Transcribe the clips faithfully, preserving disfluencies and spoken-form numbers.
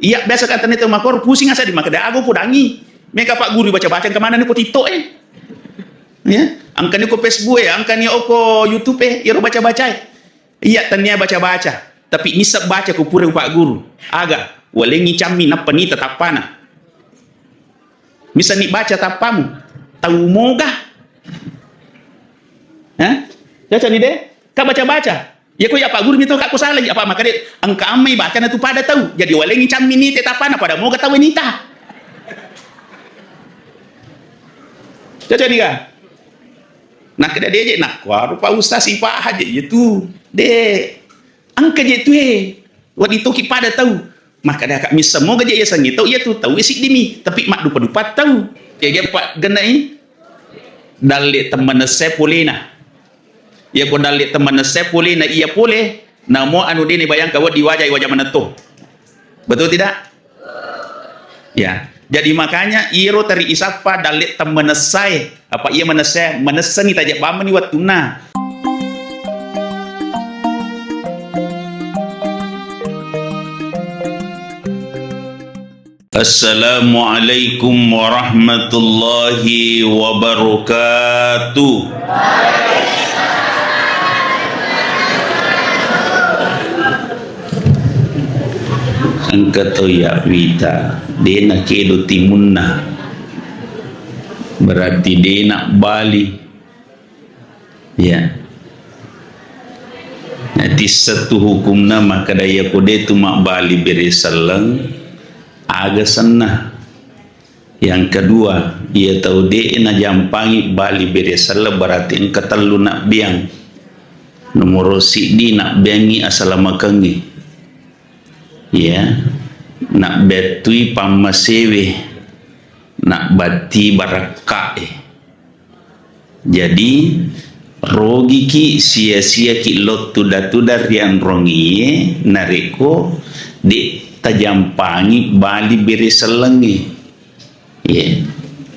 Iya, biasa katanya tau makor, pusing asa di makkeda, "Aga upodangi? Mega Pak Guru baca-baca, engka maneng ni ko TikTok e." Ya, engka ni ko Facebook e, engka ni ko YouTube e, iyaro baca-baca e. Iya, tania baca-baca, tapi nisseng baca ko pura Pak Guru. Aga, walengngi cammi nappa nita tappana. Bisa ni baca tappamu. Tau moga. Hah? Cocok ni de? Ka baca-baca. Ya ko ya Pak Guru mi to ka ko salai, apa makkeda engka ammai baca na tu pada tau. Jadi walengngi cammi nita tappana pada moga tau nita. Cocok ni ga? Nakkeda de je, nakkuaro Pak Ustaz sipa aja iya tu. De, engka je tu e. Wedding toki pada tau. Makkeda ka misseng moga je iya sengnge tau iya tu, tau e siddimi, tapi maddupa-dupa tau. Kega Pak gennai? Dalle temmanessa polena. Iya ko dalle temmanessa polena iya pole, namo anu de ni bayangka wedding waja, waja manetto. Betul tidak? Ya. Jadi makanya iyaro teri isappa dalle temmanessae. Apa iya manessae? Manessani tajak bamani wettunna. Assalamualaikum warahmatullahi wabarakatuh. Engka to iya wita, de nakedo timunna. Berarti de nabbali. Ya. Natisseng tu hukumna makkeda iya ko de tu mabbali bere selleng, aga senna. Yang kedua, iya tau de najampangi bali bere selleng berarti engka tellu nabbeang. Nomoro siddi nabbeangi asalamakengnge. Ya, nabbettui pammasewe, nabbatti barakkae. Jadi, rogiki sia-siaki lottuda-tuda rianrongie narekko de tajampangi bali bere sellengnge. Ye.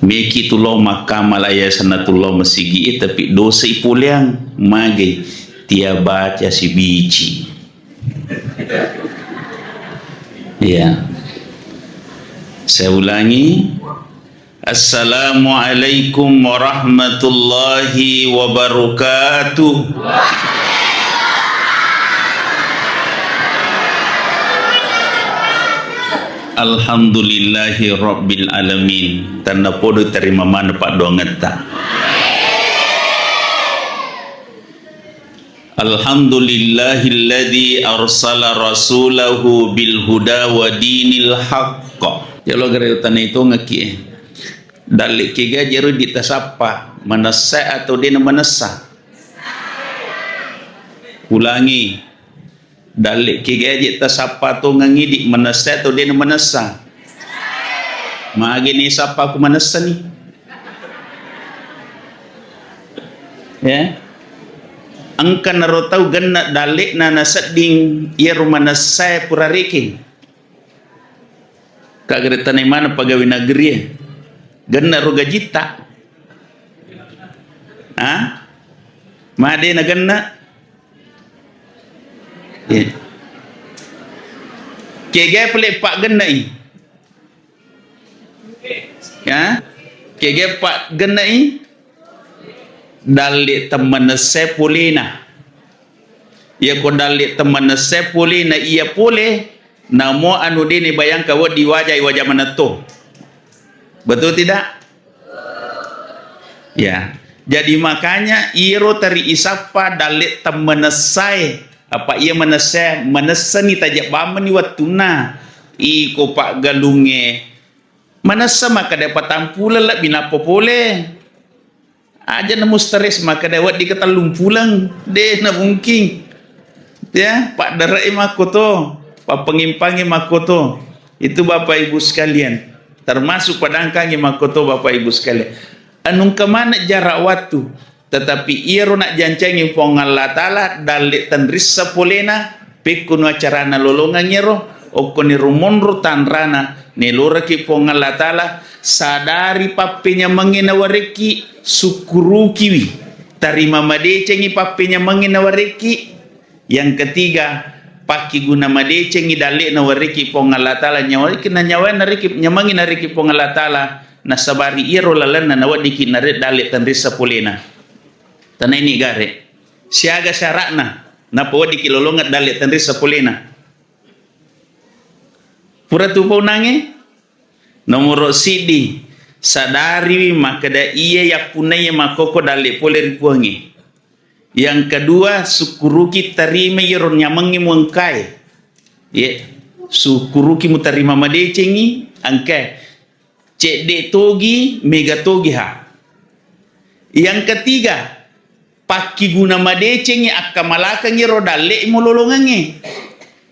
Meki tu lao makkamala yasenna tu lao masigie, tapi dosa ipoleang. Mage? Tia baca sibici. Ya. Saya ulangi. Assalamualaikum warahmatullahi wabarakatuh. Alhamdulillahi rabbil alamin. Tennapodo terima mana paddoangetta. Alhamdulillahilladzi arsala rasulahu bil huda wa dinil haqq. Jalo gare utana itu ngeki. Dalle kega jero ditasappa, manessa atau dena manessa? Ulangi. Dalle kega je tasappa tongengi di manessa atau dena manessa? Mage ni sappa ku manessa ni? Ya. Engka naro tau genna dalle'na nasedding iyaro manessae pura rekeng. Kagere tanai maneng pegawai negeri e. Genna ro gajitta. Ha? Made na genna? Iya. Kega pale paggenna i? Ya? Kega paggenna i? Dalle temmanessa polena. Iya ko dalle temmanessa polena iya pole, namo anu dene bayangka wedding wajai waja manetto. Betul tidak? Ya. Jadi makanya iro teri isappa dalle temmanessae. Apa iya manessa, manessani tajak bamani wettunna. Iko paggalungnge manessa makkeda patampuleng lebbi nappa pole. Aja na mustres makkeda wedding ke tellung puleng, de na mungkin. Ya, paddere'i makkoto, pappangimpangi makkoto. Itu Bapak Ibu sekalian, termasuk padangkangi makkoto Bapak Ibu sekalian. Anu engka maneng jarak waktu, tetapi iyaro najjancangi Puang Allah Ta'ala dalle tenrissa polena, pekkunu acarana lolongeng ero, okkoni rumonro tanrana, neloraki Puang Allah Ta'ala, sadari pappenyamengnge nawarekki, sukkurukiwi, tarima madecengi pappenyamengnge nawarekki. Yang ketiga, Pakkiguna madecengngi dalle'na wariki Puang Allah Ta'ala, nyawa-, na nyawa nariki, nyamengngi nariki Puang Allah Ta'ala, nasabari iyaro lalenna naweddiki nare dalle tenrissa polena. Tanaini gare. Siaga syaratna, nappa weddiki lolongeng dalle tenrissa polena. Pura tu paunangnge? Nomoro siddi, sadariwi makkeda iya yappunnaiye makkokko dalle pole ri Puangnge. Yang kedua, sukkuruki tarima iyaro nyamengnge muengkae. Ye, sukkuruki mutarima madecengngi, engkae. Cedde togi, mega togi ha. Yang ketiga, pakkiguna madecengngi akkamalakengngi ro dalle mulolongengnge.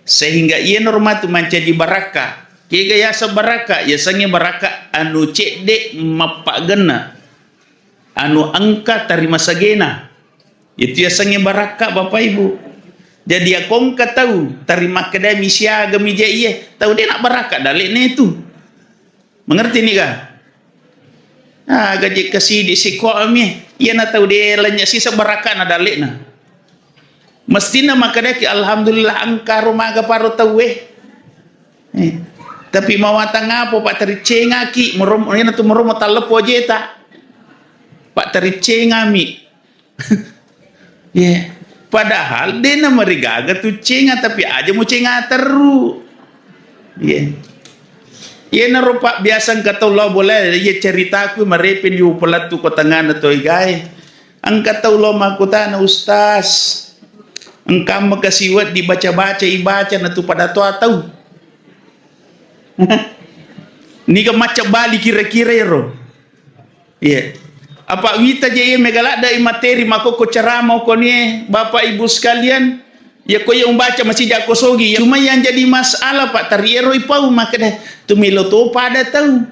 Sehingga iyanaro matu mancaji barakka. Kega yaseng barakka? Yasengnge barakka anu cedde mappaggenna. Anu engka tarima sagena. Itu yasengnge barakka, Bapak Ibu. Jadi, yakongka tau tarimakkedami siagami je iye, tau de na barakka dalle'na itu. Mengerti nika? Ah, gaji kasidi sikoami. Iya na tau de lanya sisa barakka na dalle'na. Mestina makkedaki, "Alhamdulillah, engka ro maga paro tauwe." Eh, tapi mawatang apa, Pak, tericcengaki, merom-, iyana tu meromo tallepo jeta. Pak, tericcengami. Ye. Padahal dena marigaga tu cenga, tapi aja mu cenga terru. Ye. Iyanaro, Pak, biasa engka tau lao bola, iya ceritaku marepeng di upalattu ko tengana to egae. Engka tau lao makkutana, "Ustaz, engka maka siweddi baca-baca ibaca na tu pada toa tau." Niga macca bali kira-kira ero. Iya. Apa wita je iye mega ladde i materi makkokko ceramah okkonie, Bapak Ibu sekalian, ya ko iya umbaca masija ko sogi. Cuma yang jadi masalah, Pak, tari ero ipau makkeda tu melo to pada tau.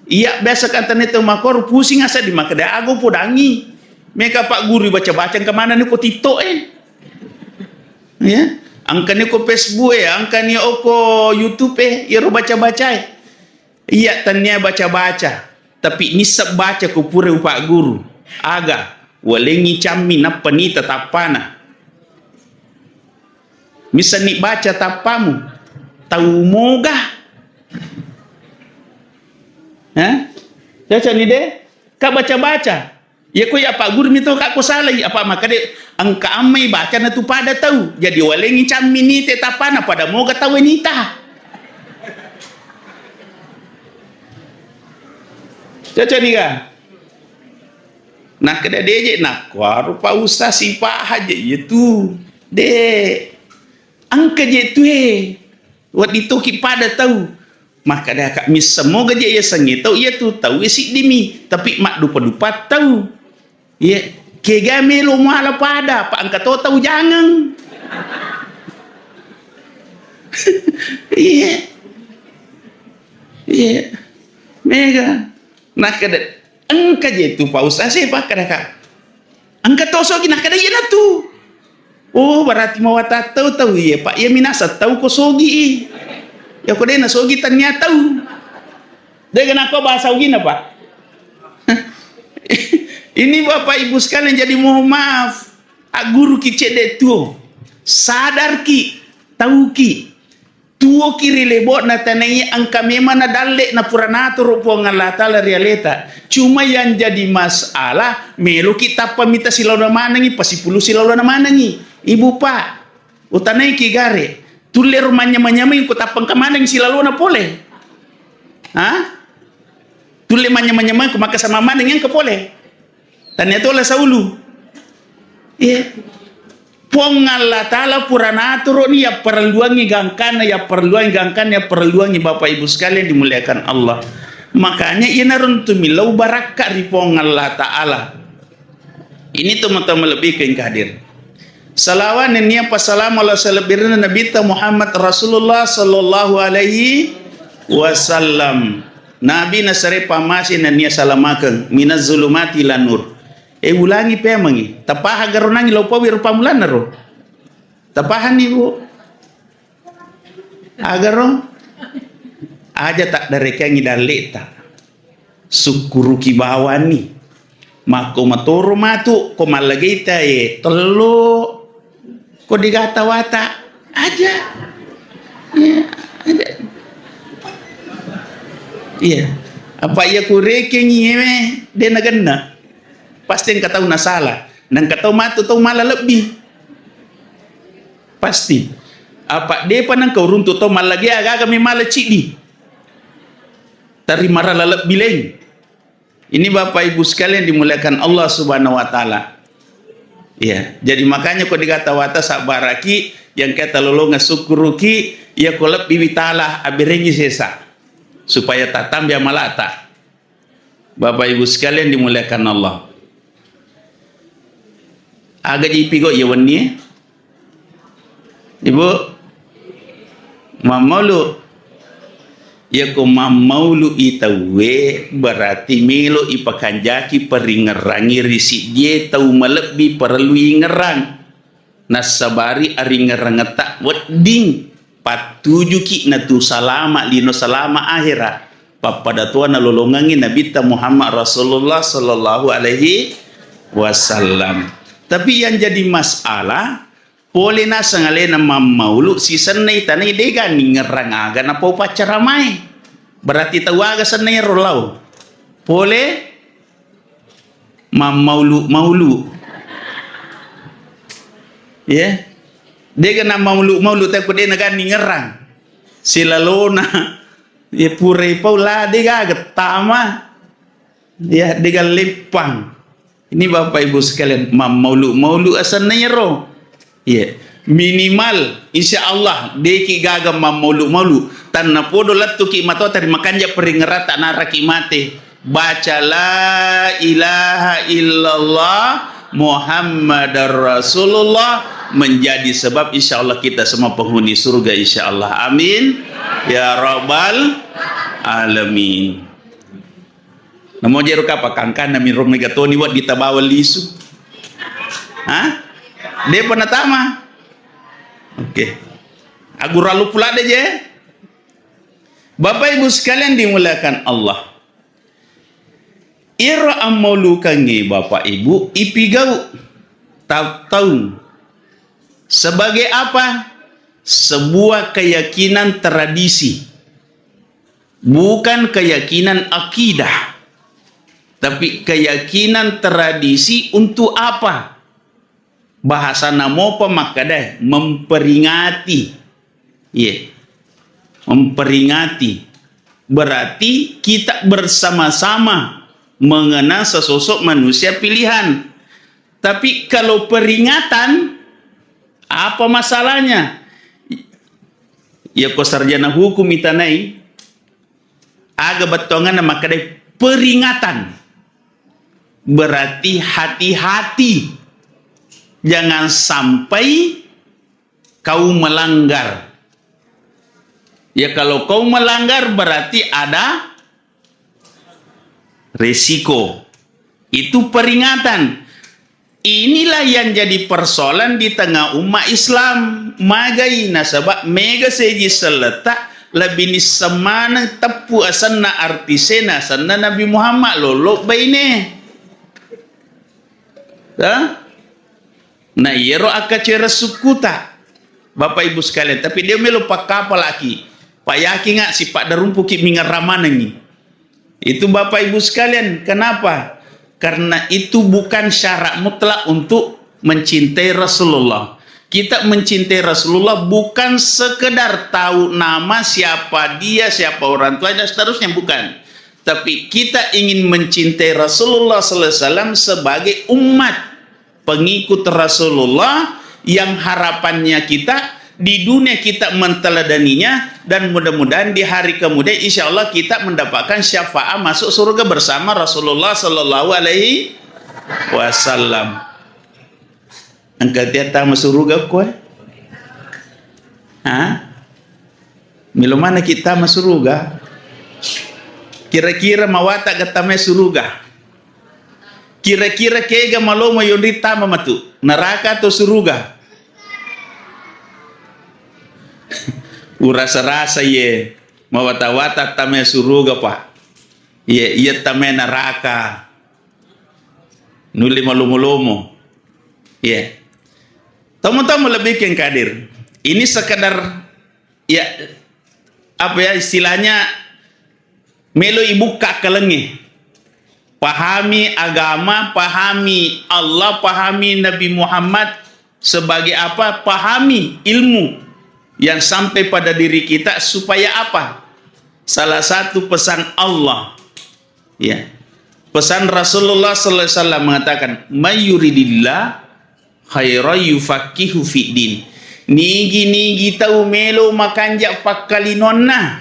Iya biasa katane tau makoro pusing asa di makkeda ago podangi. Mega Pak Guru baca-baca engka manenni ko TikTok e. Ya, engkani ko Facebook e, engkani oko YouTube e, iyaro baca-baca e. Iya, tania baca-baca, tapi nisseng baca ko pura upagguru. Aga, walengngi cammi nappa nita tappana. Missenni baca tappamu, tau moga. Hah? Cocok ni de? Ka baca-baca. Iya ko iya Pak Guru mito ka ko salai, apa makkeda engka ammai baca na tu pada tau. Jadi walengngi cammi nite tapana pada moga tau nita. Cocok nika? Nah, keda deje nakkuaro Pak Ustaz sipa haja iya tu. De. Engka je tu e. Wedding toki pada tau. Makkedaka misseng moga je yasengnge tau iya tu tau e siddimi, tapi maddupa-dupa tau. Iya, kega melo muala pada, pa engka to tau jangeng. Iya. Iya. Mega. Nakkeda, engka je tu Pak Ustaz, eh, pakkedaka. Engka to sogi, nakkeda iyana tu. Oh, berarti mawatattau tau iye, Pak. Iya minasa tau ko sogi i. Ya ko dena sogi tania tau. Dega nako bahasa ugina, Pak. Ini Bapak Ibu sekalian, jadi mohon maaf. Agguruki cedde tuo. Sadarki, tauki. Tuoki ri lebo'na tanaiya engka memang na dalle na pura natoro Puang Allah Ta'ala ri aleta. Cuma yang jadi masalah, meloki tappa mita silalona manengi, pasipulu silalona manengi. Ibu, Pak, utanaiki gare, tulle ro manyameng-nyameng ko tappa engka maneng silalona pole. Ha? Tulle manyameng-nyameng ko makkasama maneng engka pole. Tania tola saulu. Iya. Puang Allah Ta'ala pura naturoni yapparelluangngi gangkanna, yapparelluangngi gangkanna, yapparelluangngi Bapak Ibu sekalian dimuliakan Allah. Makanya iyanaro tu millau barakka ri Puang Allah Ta'ala. Ini teman-teman lebih ke yang hadir. Salawat nennia passalama Allah salebbirenna Nabitta Muhammad Rasulullah sallallahu alaihi wasallam. Nabi nasare pamase nennia salamakeng minaz zulumati ilan nur. Eh, ulangi pemengi. Tapahang garo nangi lo pawi rupa mulanna ro. Tapahanni, Bu? Agaro? Aja tak darekangi dalleta. Sukkuruki bawani. Makko matoro matu, ko mallagaita e tello. Ko digata wata. Aja. Iya, aja. Iya. Apa iya kurekengi ewe, de nagenna. Pasti engka tau nasala. Nengka tau matu tau mala lebbi. Pasti. Apa depa nengka uruntu tau mallagi aga-aga mi mala ciddi. Tari marala lebbi leng. Ini Bapak Ibu sekalian dimuliakan Allah Subhanahu wa Ta'ala. Iya, jadi makanya ko digata wata sabbaraki, yang kita lolonga syukuruki, ya ko lebbi witalah aberengi sesa. Supaya tatambi amalata. Bapak Ibu sekalian dimuliakan Allah. Aga ji pigo ya wenni? Ibu, mammaulu. Yako mammaulu i tauwe, berarti melo ipakanjaki paringerangi ri siddie tau malebbi parellu ingerang. Nassabari aringerangetta wedding pattujuki natu salama lino salama ahera. Pappada toa nalolongengi Nabitta Muhammad Rasulullah sallallahu alaihi wasallam. Tapi yang jadi masalah, pole naseng alena mammaulu sisennai tanai dega ningerang aga napau paccaramae. Berarti tau aga sennai ro lau. Pole mammaulu-maulu. Ya. Dega na maulu-maulu, tapi de naga ningerang. Silalona. Ya, purai paula dega gettama. Ya, dega leppang. Ini Bapak Ibu sekalian, mammaulu-maulu asenna iyaro. Iya. Minimal, insya Allah, deki gaga mammaulu-maulu. Tanna podo lettuki matoa tari makanja peringerata naraki mate. Baca la ilaha illallah Muhammadar Rasulullah menjadi sebab insya Allah kita semua penghuni surga insya Allah. Amin. Ya Rabbal Alamin. Namo jero kapa kangkanna mi ro mega toni wedding tabawa lisu. Hah? Depa natama. Oke. Agura lupu ladde je. Bapak Ibu sekalian dimuliakan Allah. Iro ammaulukangnge Bapak Ibu ipigau tau-tau. Sebagai apa? Sebuah keyakinan tradisi. Bukan keyakinan akidah, tapi keyakinan tradisi untuk apa? Bahasana mopa makkeda memperingati. Iya. Memperingati. Berarti kita bersama-sama mengenang sesosok manusia pilihan. Tapi kalau peringatan, apa masalahnya? Ya ko sarjana hukum itanai, aga bettuanganna makkedai peringatan. Berarti hati-hati. Jangan sampai kau melanggar. Ya kalau kau melanggar berarti ada resiko. Itu peringatan. Inilah yang jadi persoalan di tengah umat Islam. Magai nasaba mega seji selleta lebih nissemaneng teppu asenna artisena asenna Nabi Muhammad lolo baine. Nah, iyaro akkacoereng sukkuta, Bapak Ibu sekalian, tapi dia melo pakkapalaki, payakinga sipaddarumpuki mingerra manengi. Itu Bapak Ibu sekalian, kenapa? Karena itu bukan syarat mutlak untuk mencintai Rasulullah. Kita mencintai Rasulullah bukan sekedar tahu nama, siapa dia, siapa orang tuanya, dan seterusnya, bukan. Tapi kita ingin mencintai Rasulullah sallallahu alaihi wasallam sebagai umat pengikut Rasulullah yang harapannya kita di dunia kita menteladaninya dan mudah-mudahan di hari kemudian insya Allah kita mendapatkan syafaat masuk surga bersama Rasulullah sallallahu alaihi wasallam. Engka tia tama suruga koe? Ha? Melo manaki tama suruga? Kira-kira mawata ga tama suruga? Kira-kira kega malomo yonri tama matu? Neraka atau suruga? Urasa-rasa ye mawata-wata tama suruga, Pak. Ye, iya tama neraka. Nuli malomo-lomo. Iya. Tomo-tomo lebih keng kadir. Ini sekedar, ya, apa ya istilahnya, melo ibukka akkalengnge. Pahami agama, pahami Allah, pahami Nabi Muhammad sebagai apa? Pahami ilmu yang sampai pada diri kita supaya apa? Salah satu pesan Allah, ya. Pesan Rasulullah sallallahu alaihi wasallam mengatakan, "May yuridillah khairan yufaqihu fiddin." Nigi-nigi tau melo makanja pakkalinonna.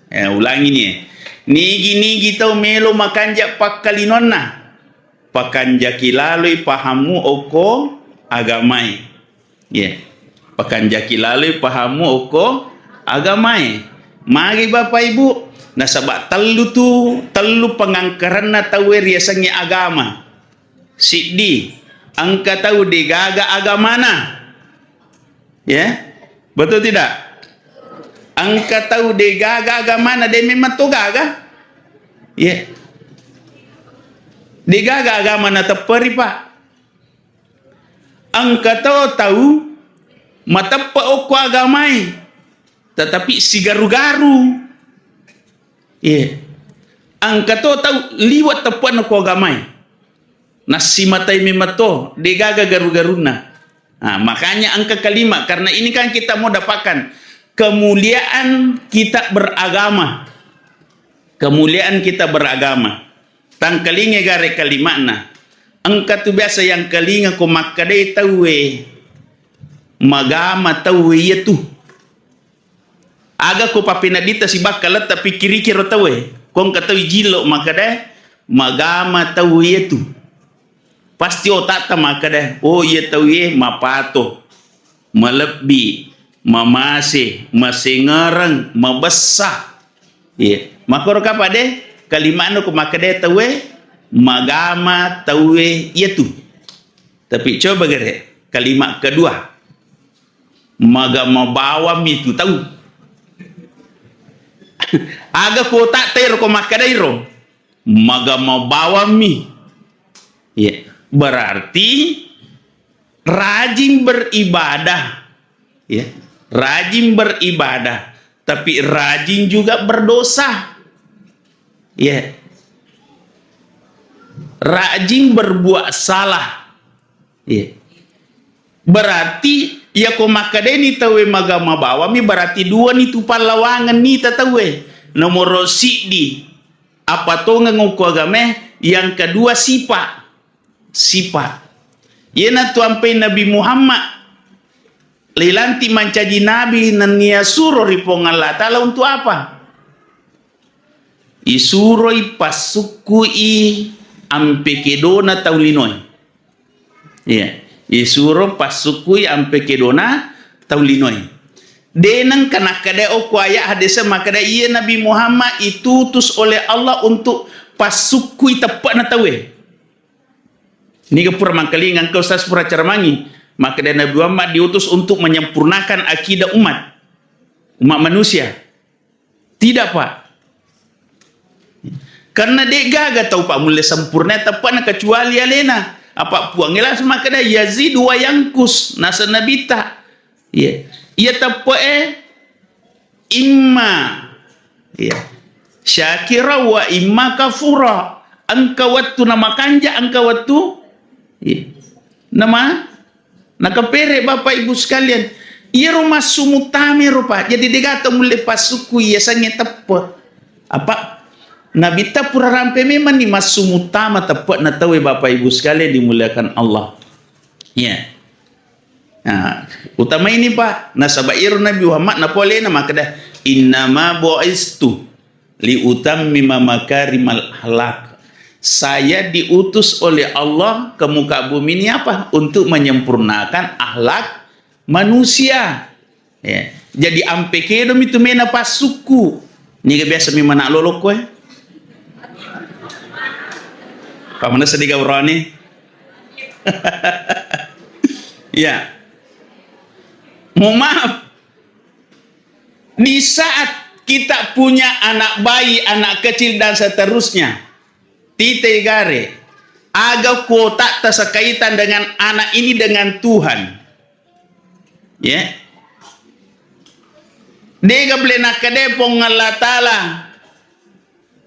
Eh, ulangi ni. Nigi-nigi tau melo makanja pakkalinonna, pakanjaki laloi pahammu okko agamae. Iya. Pakanjaki laloi pahammu okko agamae. Magi Bapak Ibu? Nasaba tellu tu, tellu pangangkaranna tauwe riasengnge agama. Siddi, engka tau degaga agamana. Ya? Betul tidak? Engka tau degaga agamana, de memang to gaga. Ya. Degaga agama natepperi, Pak. Engka to tau mateppe okko agamae, tetapi sigaru-garu. Iya. Engka to tau liwat teppe'na ko agamae. Nassimatai memetto, degaga garu-garunna. Nah, makanya engka kalimat, karena ini kan kita mau dapatkan kemuliaan kita beragama. Kemuliaan kita beragama. Tangkalinge gare kalimatna. Engka tu biasa yang kalinga ko makkedai tauwe, magama tauwe iya tu. Aga ko pappeneddita sibakka letta pikkiriki ro tauwe. Ko engka tau ijillo makkeda, magama tau iyetu. Pasti otakta makkeda, oh, iya tau iye mapato, malebbi, mamase, masengereng, mabessa. Iya. Makkoro kapang de, kalima'na ko makkeda tauwe, magama tauwe iyetu. Tapi coba gare, kalimat kedua. Magama bawammi tu tau. Aga ko otakta ero ko makkedairo. Magama bawammi. Ya, berarti rajin beribadah. Ya, rajin beribadah, tapi rajin juga berdosa. Ya. Rajin berbuat salah. Iya. Berarti, iya ko makkedani tauwe magama bawammi, berarti dua ni tu pallawangenni ta tauwe. Nomoro siddi, apa tongeng okko agamae, yang kedua sipa. Sipa. Iyena tu ampai Nabi Muhammad lilanti mancaji nabi nennia suro ri Puang Allah Ta'ala untuk apa? Isuroi passukkui ampe kedona tau linoe. Iya, isuro passukkui ampe kedona tau linoe. De nengka nakkeda okko ayat hadis makkeda, iya Nabi Muhammad itutus oleh Allah untuk passukkui teppe'na tauwe. Niga pura mangkalinga engka ustaz pura caramangi. Makkeda Nabi Muhammad diutus untuk menyempurnakan akidah umat, umat manusia. Tidak, Pak. Karena de gaga tau, Pak, mulle sempurna teppe'na kecuali alena. Apa Puangnge langsung makkeda, yazidu wa yangkus, naseng Nabitta. Iya. Iya teppe'e imma, iya, syakira wa imma kafura. Engka wettu namakanja, engka wettu, iya, nama nakapere, Bapak Ibu sekalian. Iyaro massu muttama ero, Pak. Jadi de gaga tau mulle passukku iya sangnge teppe. Apa Nabitta pura rampe memang ni massu muttama teppe'na tauwe, Bapak Ibu sekalian dimuliakan Allah. Iya. Nah, utama ini, Pak. Nasaba iyaro Nabi Muhammad napolena makkeda, "Innama bu'istu liutammima makarimal akhlak." Saya diutus oleh Allah ke muka bumi ini apa? Untuk menyempurnakan akhlak manusia. Ya. Jadi ampe kedo mi tu mena passukku. Niga biasa mi mana lolokko, eh? Pamanessa di gaurani. Ya. Mohon maaf. Di saat kita punya anak bayi, anak kecil, dan seterusnya, tite gare, aga kuotatta sekaitan dengan anak ini dengan Tuhan. Ya. Dega bele nakkeda Puang Allah Ta'ala,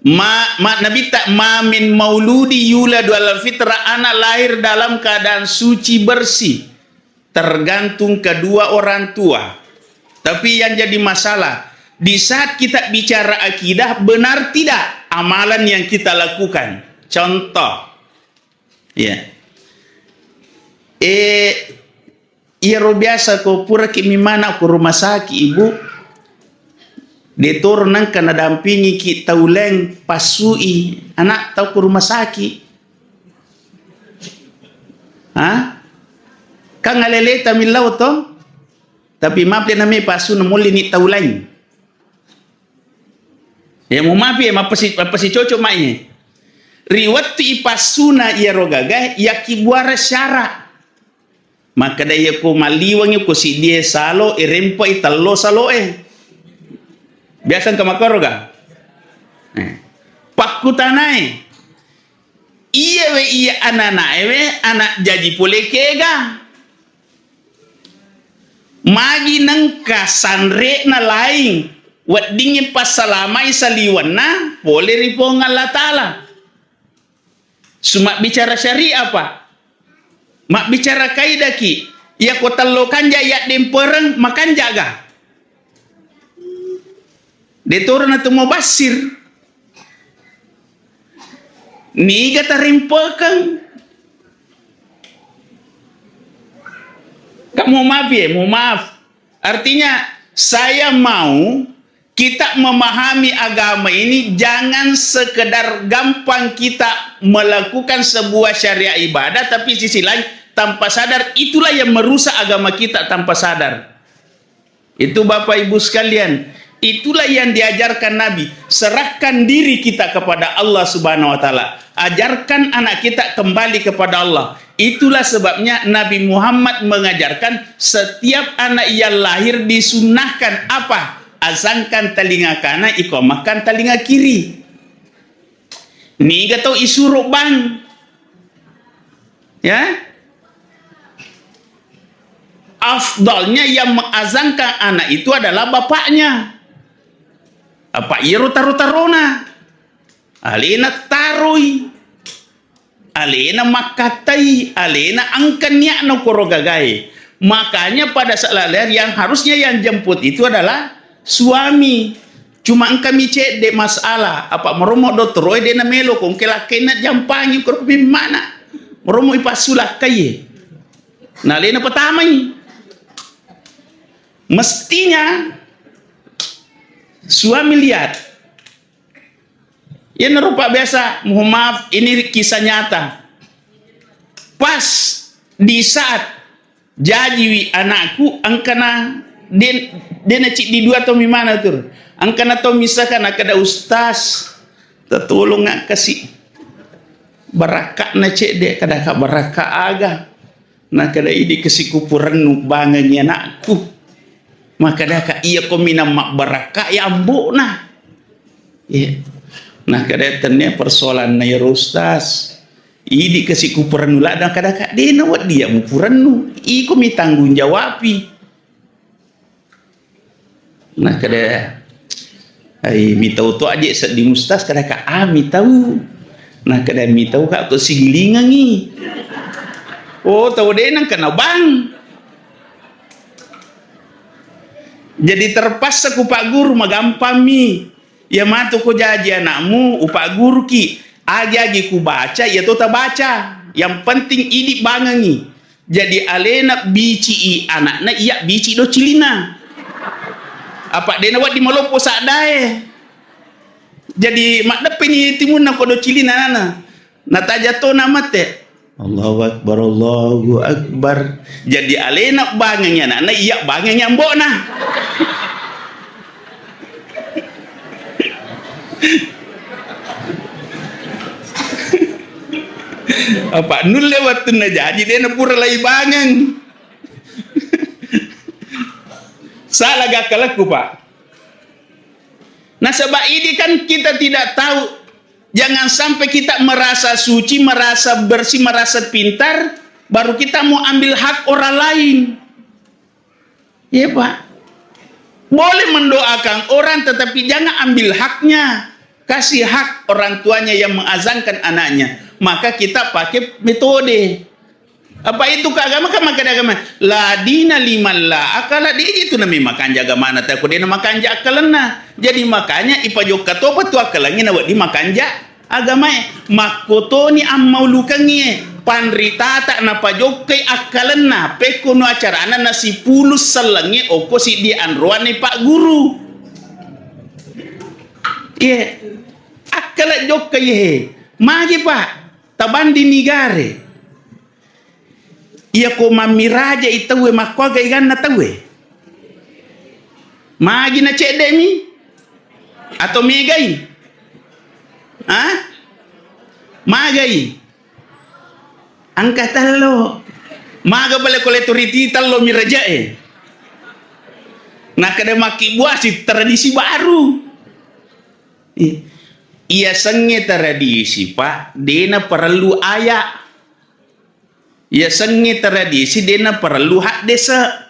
ma, ma, Nabitta, "Ma min mauludi yuladu ala fitrah," anak lahir dalam keadaan suci bersih, tergantung kedua orang tua. Tapi yang jadi masalah, di saat kita bicara akidah, benar tidak amalan yang kita lakukan? Contoh, ya. Eh, iyaro biasa ko puraki mimana ko rumah sakit, Ibu, de toro nengka nadampingi ki tau leng passui anak tau ko rumah sakit. Ha? Kan aleleta millau to? Tapi mape name passu na molli ni tau lain. Ya, mu mapi, ya, mappasi-, mappasicocok mai. Ri wettu ipassuna iyaro gagae, yakkibuara syara. Makkeda iya ko malliwengi ko siddie salo, irempai tello saloe. Biasa engka makkoro ga? Eh. Pakkutanae, iyawe iya ananaewe, anak jaji pole kega? Magi nengka sanre'na laing, weddingngi passalamai saliwenna pole ri Puang Allah Ta'ala. Sumabbicara syariah, Pak. Mabbicara kaidaki. Iya ko tello kanja yaddempereng, makanja ga? De toro na tu mubassir. Niga tarimpekeng? Kamu maaf ya, mohon maaf. Artinya, saya mau kita memahami agama ini jangan sekedar gampang kita melakukan sebuah syariat ibadah, tapi sisi lain tanpa sadar, itulah yang merusak agama kita tanpa sadar. Itu, Bapak Ibu sekalian, itulah yang diajarkan Nabi. Serahkan diri kita kepada Allah Subhanahu wa Ta'ala. Ajarkan anak kita kembali kepada Allah. Itulah sebabnya Nabi Muhammad mengajarkan setiap anak yang lahir disunnahkan apa? Azankan telinga kanan, iqamahkan telinga kiri. Niga tau isuro bang? Ya? Afdalnya yang mengazankan anak itu adalah bapaknya. Apa iyaro taro-tarona? Alena taroi. Alena makkatai, alena engka niatna koro gagae. Makanya pada saat lahir yang harusnya yang jemput itu adalah suami. Cuma engka mi cedde masalah, apa meromo dottoroe de namelo ko engka lakkainna jampangi koro pimmana. Meromo ipassu lakkaie. Na alena patamai. Mestinya suami lihat. Iyanaro, Pak, biasa, mohon maaf, ini kisah nyata. Pas di saat jajiwi anakku, engkana den, dena ciddi dua tau mimana tur. Engkana tau misalkan, akkeda, "Ustaz, tatolong akkasi barakakna cedde," kada ka barakak aga. Nakkeda, "Idi kasi kupurennu bangengi anakku." Makkedaka, "Iya ko minang mabbarakka ya ambo'na." Iya. Nakkeda, "Tennia persoalanna iyaro Ustaz. Idi kasi kupurennu ladda." Makkedaka, "De nawedding iya mupurennu. Iko mi tanggung jawabi." Nakkeda, "Ai, mitau to aje sedding Ustaz," kadaka, "Ah, mitau." Nakkeda, "Mitau ka ko sigilingengi." Oh, tau de nengkana bang. Jadi terpaksa ku Pak Guru, magampang mi. Iya matu ko jaji anakmu, upagguruki. Agi-agi kubaca, iya to tabaca. Yang penting idi bangengi. Jadi alena bicii anakna, iya bici docilina. Apa dena wedding maloppo saddae. Jadi maddeppeni timunna ko docilina anakna. Nataja to namate. Allahu Akbar, Allahu Akbar. Jadi alena bangengi anakna, iya bangengi ambo'na. Apa nulle wettunna jaji, de napura lai bangeng. Salah gakkalakku, Pak. Nasaba ini kan kita tidak tahu. Jangan sampai kita merasa suci, merasa bersih, merasa pintar, baru kita mau ambil hak orang lain. Iya, Pak. Boleh mendoakan orang, tetapi jangan ambil haknya. Kasih hak orang tuanya yang mengazankan anaknya. Maka kita pakai metode. Apa itu ke agama? Kan makkeda agama, "La dina liman la akala," de' itu nami makanja agamana, tako de' na makanja akkalenna. Jadi makanya ipajokka topa tu akkalengnge na wedding makanja agamae. Makkotoni ammaulukengngie, panritata napajokkai akkalenna, pekkono acarana nasipulung sellengnge okko siddi anroanni Pak Guru. Iye, akkala jokka iye. Magi, Pak? Tabanding nigare. Iyako mammiraja i tauwe, makkuaga iganna tauwe? Magi na cedde'mi? Atau megai? Ha? Magai? Engka tello. Maga pale ko letturiti tello mi rajae. Nakkeda makkibbuasi tradisi baru. I-, iyasengnge tradisi, Pak, dena parellu aya. Iyasengnge tradisi dena parellu haddese.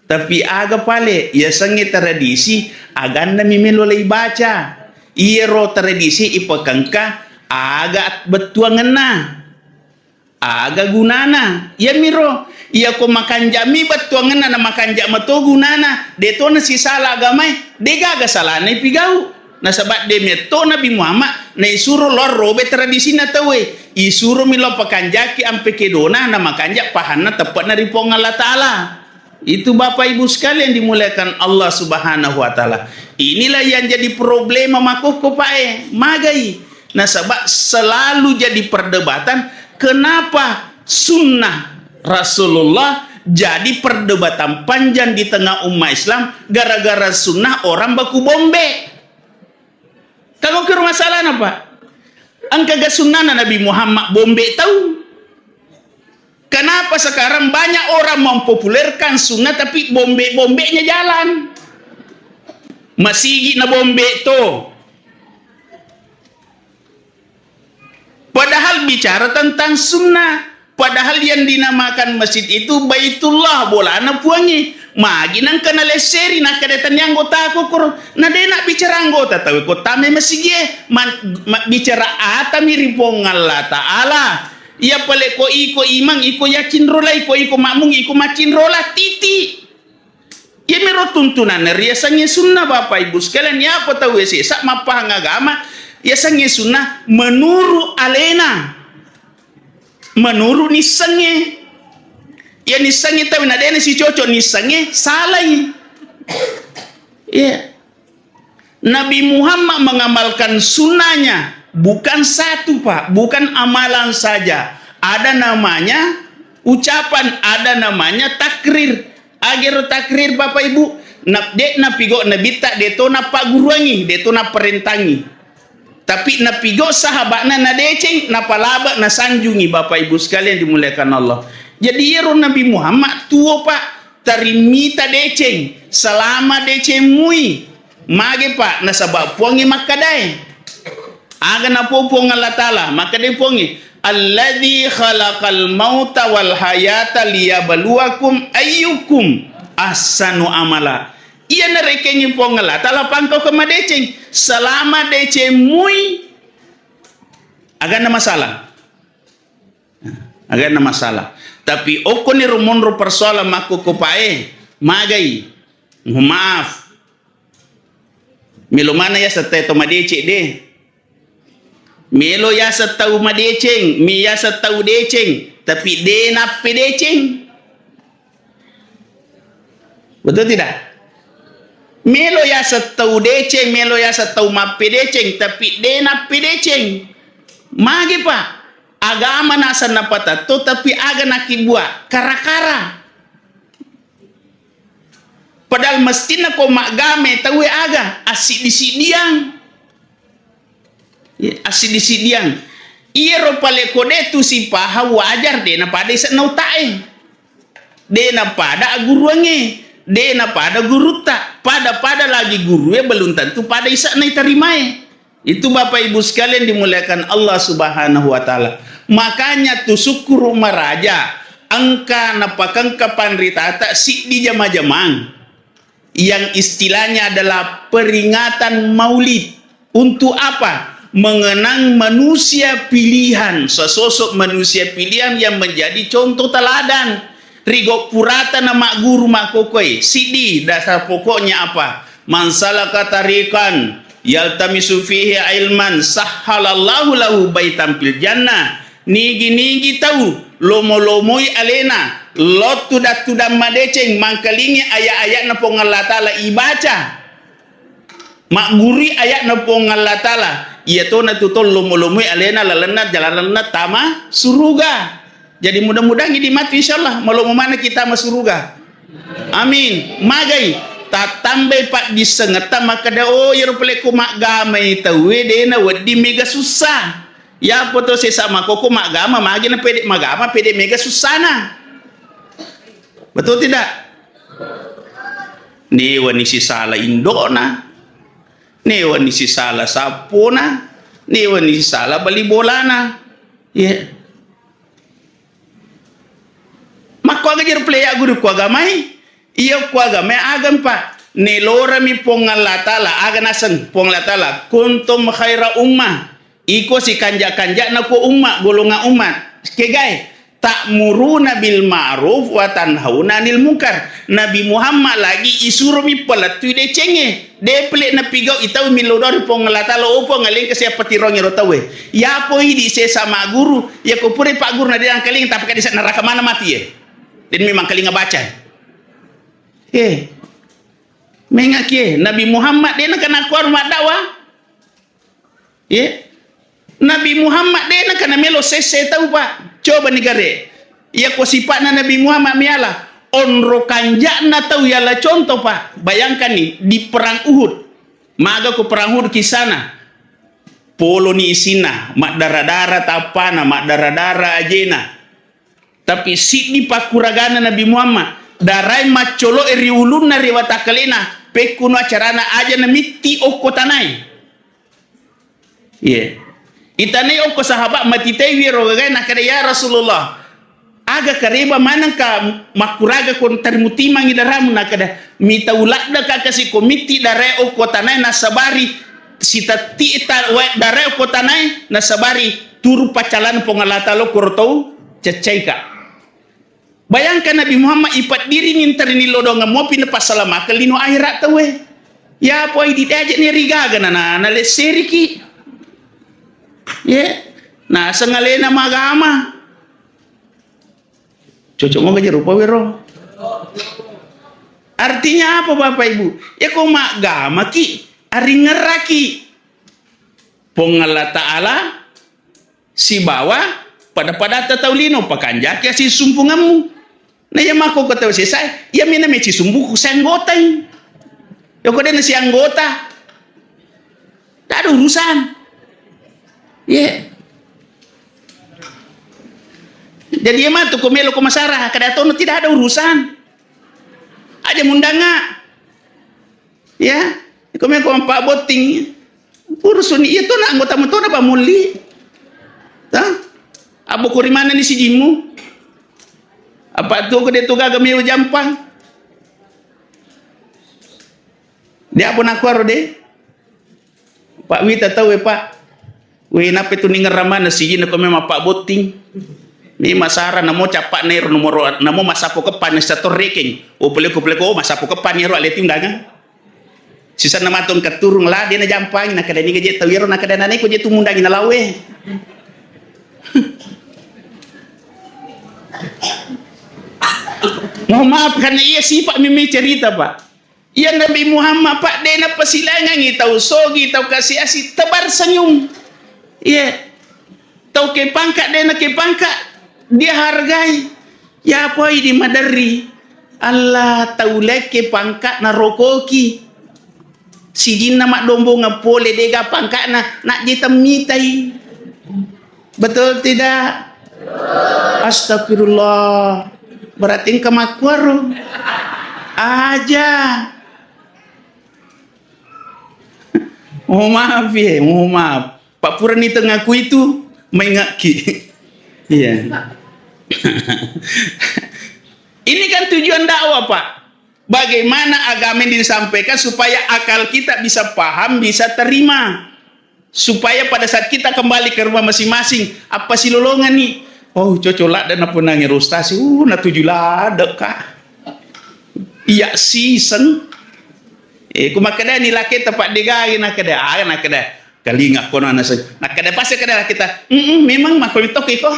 Tapi aga pale, iyasengnge tradisi, aganna mi melo leibaca. Iyaro tradisi ipakengka aga bettuangenna. Aga gunana? Iyamiro, iyako makanja'mi bettuangenna na makanja' mato gunana, de' tona sisala agamae, de' gaga salana ipigau. Nasaba' de' metto Nabi Muhammad naisuro lao robe tradisina tauwe, isuromi lao pakanjaki ampe kedona na makanja' pahanna teppe'na ri Puang Allah Ta'ala. Itu, Bapak Ibu sekalian dimuliakan Allah Subhanahu wa Ta'ala. Inilah yang jadi problema makkokko, Pak, e. Magai? Nasaba' selalu jadi perdebatan, kenapa sunnah Rasulullah jadi perdebatan panjang di tengah umat Islam, gara-gara sunnah orang baku bombe. Kamu kiro masalahna, Pak? Engka ga sunnahna Nabi Muhammad bombe tau? Kenapa sekarang banyak orang mempopulerkan sunnah tapi bombe-bombenya jalan? Masigi na bombe to. Padahal bicara tentang sunnah. Padahal yang dinamakan masjid itu Baitullah, bolana Puangnge. Magi nangka nalesseri, nakkeda tania anggota kokoro. Na de' nabbicara anggota tauwe ko tame masigie. Man-, mabbicara atami ri Puang Allah Ta'ala. Iya pale ko iko imang, iko yakinrolai, ko iko makmum, iko macinrola, titik. Iyamiro tuntunanna riasengnge sunnah, Bapak Ibu sekalian. Iyapa tauwe sesa mappahang agama, iyasengnge sunnah menurut alena, menurut nissengnge. Iya nissengnge tauwe na de'na sicocok nissengnge, salai. Iya. Nabi Muhammad mengamalkan sunnahnya bukan satu, Pak, bukan amalan saja. Ada namanya ucapan, ada namanya takrir. Agero takrir, Bapak Ibu, na-, de' napigo nabitta, de' to napagguruangi, de' to naparentangi. Tapi napigo sahaba'na nadeceng, napalaba, nasanjungi, Bapak Ibu sekalian dimuliakan Allah. Jadi iyaro Nabi Muhammad tuo, Pak, tarimmita deceng, selama deceng mui. Mage, Pak? Nasaba' Puangnge makkedae. Aga napau Puang Allah Ta'ala? Makkedai Puangnge, "Alladzi khalaqal mauta wal hayata liyabluwakum ayyukum ahsanu amala." Iya narekengngi Puang Allah Ta'ala pangkau ke madeceng. Selama deceng mui, aganna masalah. Aganna masalah. Tapi okkoniro monro persoalan makkokko, Pak, e, magai? Mohon maaf. Melo mana yaseng tau madeceng de. Melo yaseng tau madeceng, mi yaseng tau deceng, tapi de nappedeceng. Betul tidak? Melo yaseng tau deceng, melo yaseng tau mappedeceng, tapi de nappedeceng. Magi, Pak? Agama naseng napatetto, tapi aga nakibbua? Kara-kara. Padahal mestinna ko maggame tauwe aga? Assiddi-siddiang. Iya, assiddi-siddiang. Iyaro pale ko de tu sipahang, wajar de napada ise'na uta'e. De napada agguruangnge, de napada gurutta. Pada-pada lagi gurue belum tentu pada ise'na itarimae. Itu, Bapak Ibu sekalian dimuliakan Allah Subhanahu wa Ta'ala. Makanya tu sukkuru maraja engka napakengka panritata siddi jama-jamang. yang istilahnya adalah peringatan Maulid. Untuk apa? Mengenang manusia pilihan, sesosok manusia pilihan yang menjadi contoh teladan. Ri gau purata na magguru makkokkoe, siddi dasar pokoknya apa? "Man salaka tariqan yaltamisu fihi ilman sahhalallahu lahu baitan fil jannah." Nigi-nigi tau lomo-lomoi alena, lao tudang-tudang madeceng, mangkalingi ayat-ayatna Puang Allah Ta'ala ibaca, maggurui ayatna Puang Allah Ta'ala, iyatona tu tau lomo-lomoi alena lalenna jalalanna tama suruga. Jadi, mudah-mudahan idi matu, insyaallah, malomo maneng kita tama suruga. Amin. Magai, tattambai paddissengetta makkeda, "Oh, iyaro pale ko maggamai tauwe, de nawedding mega sussa." Yapo to sesa makkokko maggama, magi na pede magama, pede mega sussana. Betul tidak? Newani sisala indona, newani sisala sappona, newani sisala bali bolana. Iya. Makkuaga jero pale ya guru ku agamai? Iya ku agamai agam, Pak. Nelorami Puang Allah Ta'ala, aga naseng Puang Allah Ta'ala, "Kuntum khaira ummah." Iko sikanja-kanjana ku umma, golongan umma. Kegae, "Ta'muruna bil ma'ruf wa tanhauna 'anil munkar." Nabi Muhammad lagi isuromi palettui decengnge. De pale napigau itau millau doa ri Puang Allah Ta'ala, "Oh Puang, alengka siapa tirongi ro tauwe." Yapo idi sesa magguru, yako pura pagguru na de nangkalinga, tapi kadi sa neraka mana mati ye. Den memang kalinga baca. Eh. Mengaki ye, Nabi Muhammad de nakana kuaru maddawa. Ye. Nabi Muhammad de nakana melo sesse tau, Pak. Coba ni gare. Iya ko sipa'na Nabi Muhammad miala. Onro kanja'na tau yala contoh, Pak. Bayangkan ni, di perang Uhud. Maga ko perang Uhud kisana. Poloni isinna, maddara-dara tappana, maddara-dara ajena. Tapi siddi pakkuragana Nabi Muhammad, darai maccolo'e ri ulunna ri watakkalena, pekkuno acarana aja namitti okko tanae. Iye. Itanai okko sahabat matitaiwi ro gagae, nakkeda, "Ya Rasulullah, aga kareba manengka makkuraga ko tarimu timangi daramu?" Nakkeda, "Mitau ladde ka kasi ko mitti darae okko tanae nasabari sitetti ta-, wae darae okko tanae nasabari turu paccalana Puang Allah Ta'ala koro tau caccaika." Bayangkan Nabi Muhammad ipeddiringi ntarini lodongeng mopi napasalamakeng lino akhirat tauwe. Yapo idi de aja ni rigaga na, na, nalesseriki. Ye, naseng alena magama. Cocok moga je rupa wero. Artinya apa, Bapak Ibu? Ya ko maggamaki, aringerraki. Puang Allah Ta'ala sibawa pada-padatta tau lino, pakanjaki asisumpungemmu. Na iya makko ko tau sesae, iya mena meci sumbuku sianggotai. Yoko dena sianggota. Tidak ada urusan. Iya. Jadi iya matu ko melo ko masara, kada tono tidak ada urusan. Aja mundanga. Ya, iko meko mappabotting. Urusuni iya tona anggota motona pamulli. Ta? Abbo kori manenni sijimmu? Apa tu ko de tu gaga melo jampang? De apa nakuaro de? Pak wita tauwe, Pak. We, nappe tu ningerra maneng sijinna ko memang mappabotting. Ni masara namo cappa'na ero nomoro, namo massapo keppani sator rekeng. Oh, peleko, peleko, oh, massapo keppani ero aleti undangan. Sisanna matong katurung la, de najampangi, nakkeda niga je tau ero, nakkeda nanai ko je tu mundangi nalawe. Mohon maaf, karena iya sifat mimi cerita, Pak. Iya Nabi Muhammad, Pak, de napasilangangi tau sogi, tau kasi-asi, tebar senyum. Iya. Tau ke pangkat, de na ke pangkat, dia hargai. Ya poi di maderri. Allah tau lekke pangkat na rokoki. Sijinna maddombongeng pole dega pangkatna, najje temmitai. Betul tidak? Astagfirullah. Berarti engka makkuaro. Aja. Mohon maaf ya, mohon maaf. Pak purani tengaku itu, maingakki. Iya. Ini kan tujuan dakwah, Pak. bagaimana agama ini disampaikan supaya akal kita bisa paham, bisa terima. Supaya pada saat kita kembali ke rumah masing-masing, apa silolongan nih? Oh, cocok ladde napunangi ustaz, uh, natuju ladde, Kak. Iya siseng. Eh, ku makkeda ni laki tepat digai, nakkeda, ah, nakkeda, kalinga kono anak saya. Nakkeda pas kada kita, mm memang makko mitoki ko.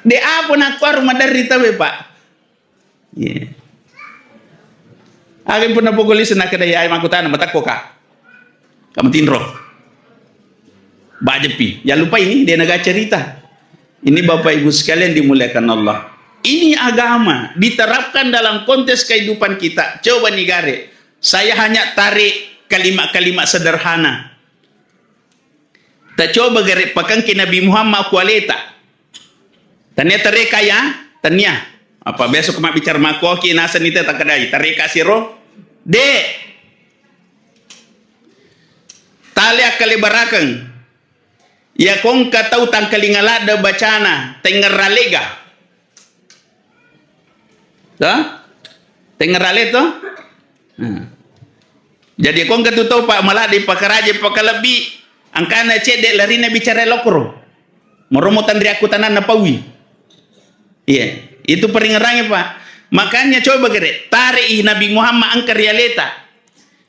De apa nakko rumah dari tawe, Pak. Iya. Aga pernah pokok lise nakkeda, ya, makkutana, matakko, Kak. Kamu tinro. Bajepi. Jangan lupa ini, dia naga cerita. Ini Bapak Ibu sekalian dimuliakan Allah. Ini agama diterapkan dalam konteks kehidupan kita. Coba nih, Gare. Saya hanya tarik kalimat-kalimat sederhana. Tacoba gare pakengki Nabi Muhammad ku aleta. Tania tareka ya? Tania. Apa biasa ku mabbicara makoki naseng ita takkadai. Tareka siro? De. Tali akkalebarakeng. Ya kongka tau tangkalinga ladde bacana, tengngerra lega. To? Tengngerra le to? Nah. Jadi kongka tu tau, Pak, maladde pakaraje pakalebbi, angkana cedde larina bicara lokro. Moromo tanri akkutananna paui. Iya, itu peringerannya, Pak. Makanya coba gere, tarik Nabi Muhammad engka rialeta.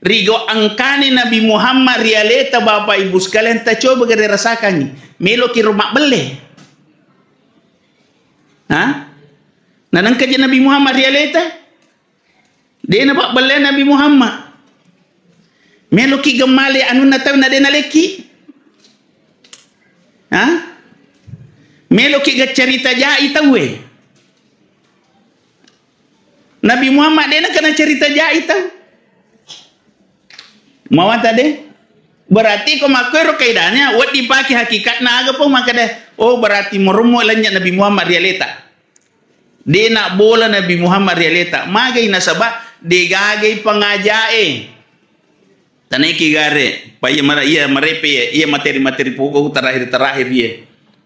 Rigo engkani Nabi Muhammad rialeta, Bapak Ibu sekalian, tacoba gere rasakangi. Meloki ro mabbelle. Ha? Nanengka je Nabi Muhammad rialeta? De napabbelle Nabi Muhammad. Meloki gemmale anunna tau na de nalekki? Ha? Meloki gaccarita jai tauwe? Nabi Muhammad de nakana carita jai tau. Mawata de? Berarti ko makkoero kaidahnya, wedding pake hakikatna aga pong makkeda, oh, berarti morommo lennye Nabi Muhammad rialeta. De nabbola Nabi Muhammad rialeta. Magai nasaba degagai pangajae. Tanaiki gare, pa iya mara-, iya marepe iya, iya materi-materi pokok terakhir-terakhir iya.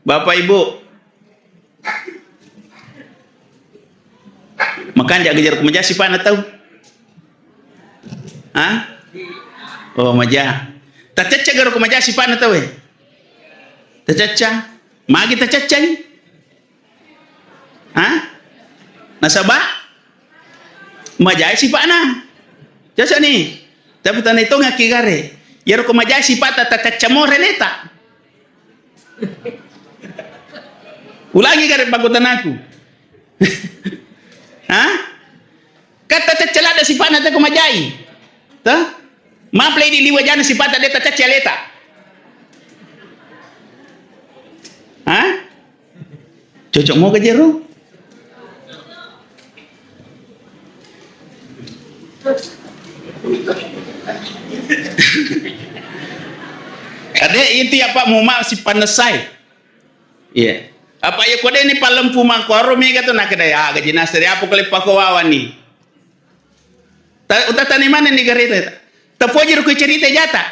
Bapak Ibu, makanja aga jaro ko maja sipana tau? Ha? Oh, maja. Tacacca garo ko maja sipana tau e? Tacacca? Magi tacaccai? Ha? Nasaba majai sipa'na. Cocok ni. Tapi tana itongakki gare. Iyaro ko majai sipa'ta, tacacca more leta. Ulangi gare pakkutanaku. Ha? Katta cacca ladde sipa'na te ko majai. Tah? Maplei di liwa jana sipa'ta de tacacca leta. Ha? Cocok moga jero? Ade itu ya Pak, mau maaf si panesai. Iya. Apa ya kode ni palempu mangkuaro mega tu nakeda ya gaji nasri apa kole pako wawani. Ta-, utatani maneng ni garita. Tapojiro ku cerita jata.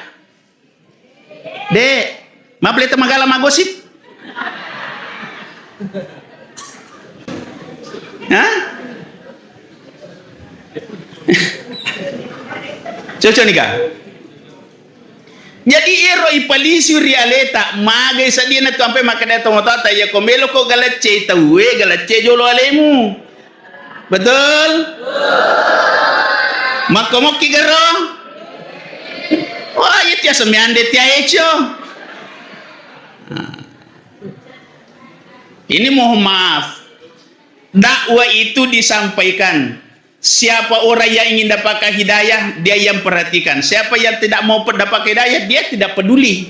De, mapleta magala magosip. Hah? Cocok nih, Kak? Jadi ero ipalisi ri aleta, magai sadina tu ampe makkeda tomatoata, iya ko melo ko galacce tauwe, galacce jolo alemu. Betul? Makkomokki garo? Wah, iya tiasa meande tia eco. Nah. Ini mohon maaf. Dakwah itu disampaikan. Siapa orang yang ingin dapatkan hidayah, dia yang perhatikan. Siapa yang tidak mau dapat hidayah, dia tidak peduli.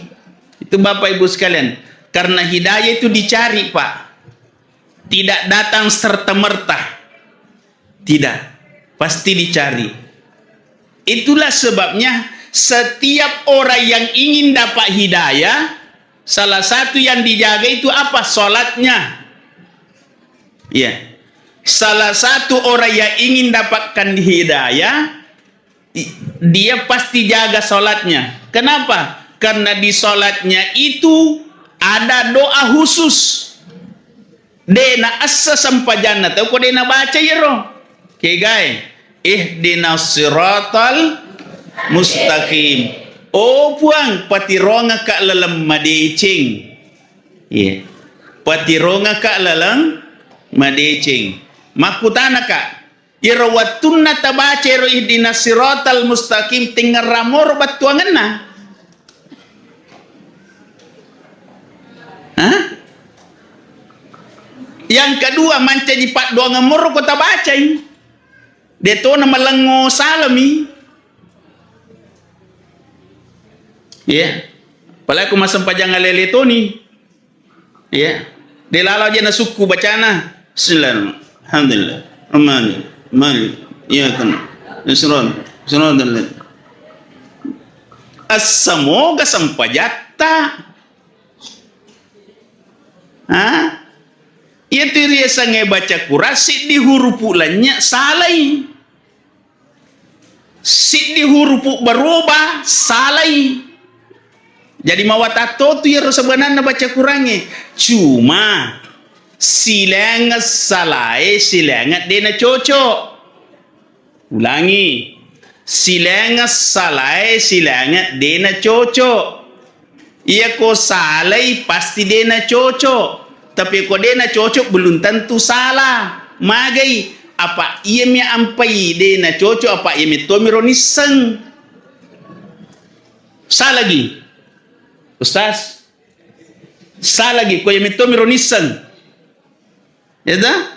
Itu Bapak Ibu sekalian. Karena hidayah itu dicari, Pak. Tidak datang serta-merta. Tidak. Pasti dicari. Itulah sebabnya setiap orang yang ingin dapat hidayah, salah satu yang dijaga itu apa? Salatnya. Ya. Salah satu orang yang ingin dapatkan hidayah, i-, dia pasti jaga salatnya. Kenapa? Karena di salatnya itu ada doa khusus. De na essa sempajanna tau ko de na baca iyaro. Kegae, ihdinas siratal mustaqim. Oh Puang, patirongaka laleng madeceng. Iya. Patirongaka laleng madeceng. Makkutanaka, iyaro wettunna tabaca ero ihdinas siratal mustaqim, tengngerramoro battuangenna? Hah? Yang kedua, mancaji paddoangeng moro ko tabacai. De tona malengo salami. Iya. Apalagi ko massempajang alele toni. Iya. De lalo aja nasukku bacana. Bismillah. Alhamdulillah. Rahman. Malik. Iyyaka na'budu. Siratal. Siratal. Assamoga sempajatta. Ha? Iyatu riasengnge baca Quran, siddi hurupu lennye salai. Siddi hurupu berubah, salai. Jadi mawatatto tu iyaro sebenarna baca Qurangnge. Cuma, silainga salae, silainga de nacocok. Ulangi. Silainga salae, silainga de nacocok. Iya ko salai pasti de nacocok. Tapi ko de nacocok belum tentu salah. Magai? Apa iya mi ampai de nacocok, apa iya metto mi ro nisseng. Salagi. Ustaz. Salagi, ko iya metto mi ro nisseng. Ya ta?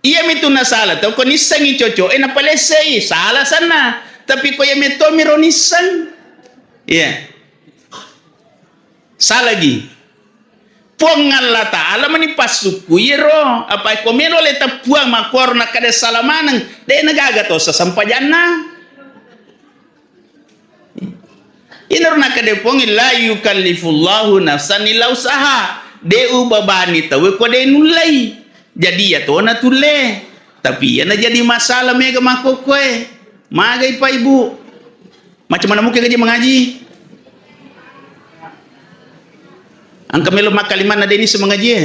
Iya mitu nasala tau ko nissengi cocok e napalessei, salah sanna. Tapi ko iya metto mi ro nisseng. Iya. Salagi. Puang Allah Ta'ala mani passukku iyaro. Apa ko melo le teppuang makkuaro nakkeda sala maneng, de nagaga to sesempajanna. Inaro nakkeda Puang, "La yukallifullahu nafsan illa usaha." De ubabani tau ko de nullei. Jadi iya tona tulle. Tapi iya na jadi masalah mega makkokkoe. Magai pa ibu. Macam mana mungkin gaji mengaji? Engka melo makkalimanna de nisseng mengaji e.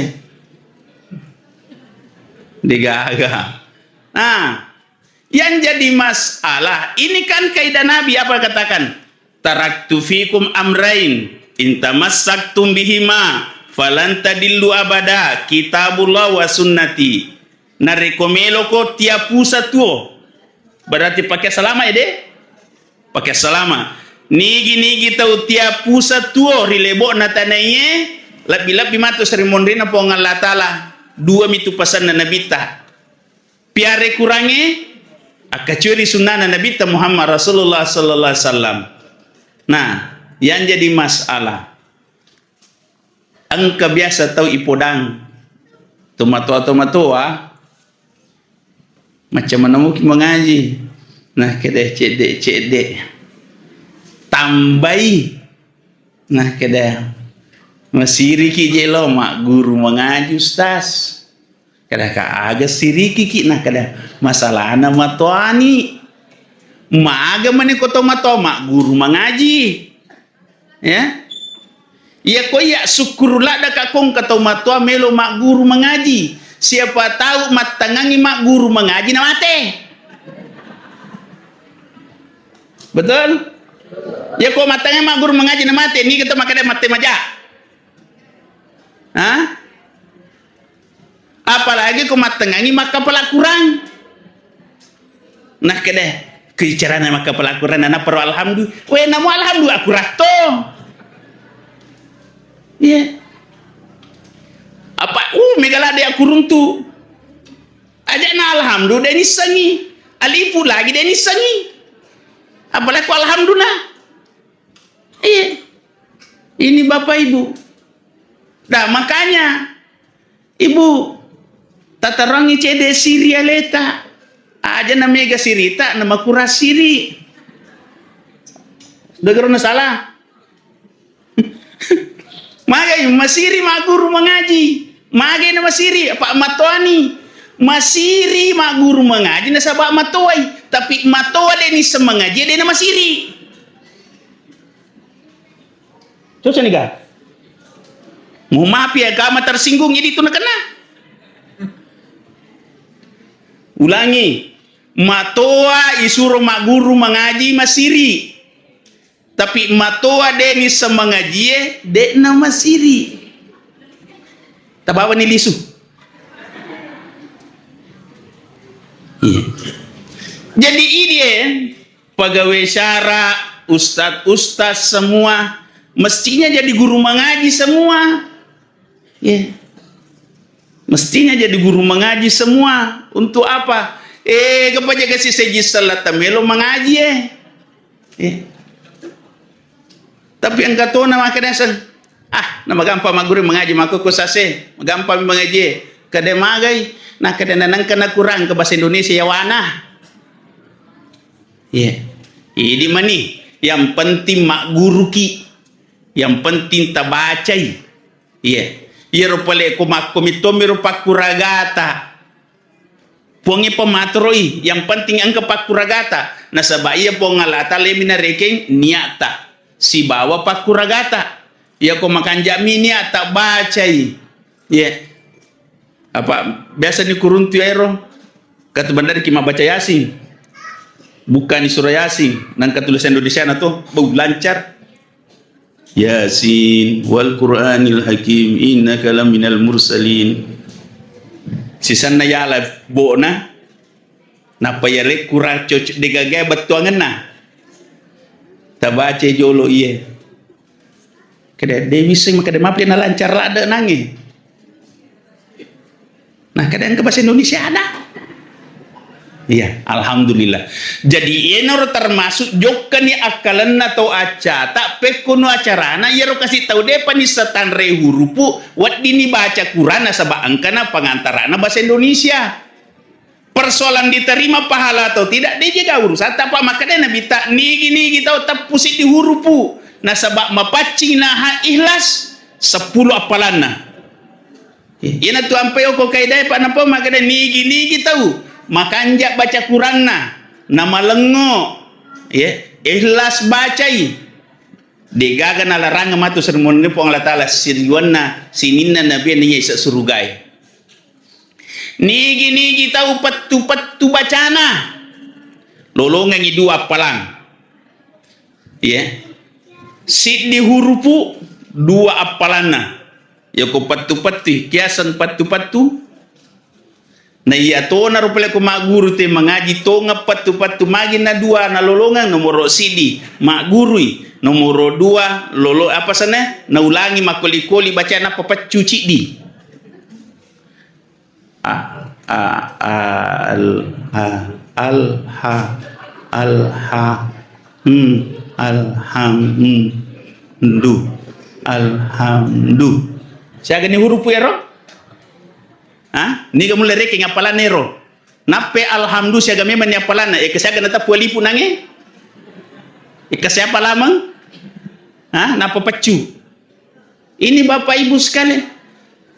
De gaga. Nah, yang jadi masalah, ini kan kaidah Nabi apa katakan? "Taraktu fikum amrain, in tamassaktum bihima, falan tadillu abada, kitabullah wa sunnati." Narekko meloko tiapusa tuo, berarti pakai salama ya de? Pakai salama. Nigi-nigi tau tiapusa tuo ri lebo'na tanaiye, lebbi-lebbi matu seri monrina Puang Allah Ta'ala. Dua mitu pasanna Nabitta. Piare kurangnge, akkacuali sunnana Nabitta Muhammad Rasulullah sallallahu alaihi wasallam. Nah, yang jadi masalah, engka biasa tau ipodang, tomatoa-tomatoa, macam mana mungkin mengaji? Nah, kede cedde-cedde. Tambai. Nah, kede, masiriki je lo magguru mengaji, Ustaz. Kada ka aga sirikiki, nah, kada masalahna matoani. Maga mani ko to mato magguru mengaji. Ya. Iya ko iya syukur ladda ka kong ka to matoa melo magguru mengaji. Siapa tahu mattangangi magguru mengaji na mate. Betul? Ya ko mattangangi magguru mengaji na mate, ni kita makada mate maja. Hah? Apalagi ko mattengngangi makkapala Kurang. Nah, kede, ke carana makkapala Kurang, na naparo alhamdu. We, namo alhamdu akuratto. Iya. Apa, uh, mega lade akuruntu. Aja na alhamdu de nissengi. Alifu lagi de nissengi. Apalagi ko alhamdulillah. Iya. Ini Bapak Ibu. Nah, makanya Ibu, tatarangi cede siri aleta. Aja na mega sirita, na makura siri. Degero na salah. Magai masiri magguru mengaji. Magai na masiri, apa matoani. Masiri magguru mengaji nasaba matoai. Tapi matoa de nisseng mengaji de na masiri. Cocok nih, Kak? Mohon maaf ya, agama tersinggung, jadi itu nakena. Ulangi. Matoa isuro magguru mangaji masiri. Tapi matoa de' nisseng mangajie, de'na masiri. Tabawani lisu. Iya. Jadi ini, eh, pegawai syara, ustadz-ustadz semua mestinya jadi guru mengaji semua. Iya. Mestinya jadi guru mengaji semua. Untuk apa? Eh, kepaja kasih seji salata melo mengaji, eh. Iya. Tapi engka tona makkeda seng, "Ah, namagampang magguru mengaji, makkukku sase, magampang mengaji." Kada magai, nah kada nanengka nakurang ke bahasa Indonesia yawana. Iya. Idi mani, yang penting magguruki, yang penting tabacai. Iya. Iyaro pale ko makkomittomi ro pakkuragata. Puangnge pematroi, yang penting engka pakkuragata. Nasaba iya Puang Allah Taala mi narekeng niatta sibawa pakkuragata. Iya ko makanjami niatta bacai. Iya. Apa biasa ni kuruntu ero? Katu bandariki mabbaca Yasin. Bukan surah Yasin, nang katulisan Indonesia na to, bau lancar. Yasin wal Qur'anil Hakim innaka laminal mursalin. Sisanna yala bo'na, nappa yalekku ra cocok degaga bettuangenna. Tabaca jolo iye. Kada de wisseng, kada mapi na lancar ladde nange. Nah, kadang ke bahasa Indonesia ada. Iya, alhamdulillah. Jadi, enaro termasuk jokkani akkalenna tau accata, pekkono acarana, iyaro kasih tau depa ni setanre hurupu, wedding ni baca Quran, nasaba engkana pengantarana bahasa Indonesia. Persoalan diterima pahala atau tidak, de jaga urusan. Tapa makkeda Nabi ta, nigi-nigi tau teppu siddi hurupu, nasaba mapaccing naha ikhlas, sepuluh appalanna. Iyanatu ampai okko kaidae, Pak, napa makkeda nigi-nigi tau makanja baca Quranna, namalengngo, ya, ikhlas bacai. Degaga nalarang matu sermonni Puang Allah Taala siriwanna sininna nabi naiya ise surugae. Nigi-nigi tau pettu-pettu bacana, lolongengi dua appalang. Iya. Siddi hurupu, dua appalanna. Yako pettu-pettu, kiaseng pettu-pettu. Na iya tona ro pale ko magguru te mangaji tonga pettu-pettu magi na dua nalolongeng, nomoro siddi maggurui, nomoro dua lolo apa sana naulangi makkoli-koli baca nappa peccu ciddi. A, a, a, al, ha, al, ha, al, ha, hmm, alhamdu, alhamdu. Siaga ni hurupu ero? Ha? Niga mulle rekeng appalanna ero? Nappe alhamdu siaga memang ni appalanna? Eka siaga natappu alipu nange? Eka siapa lameng? Ha? Nappa peccu. Ini Bapak Ibu sekalian,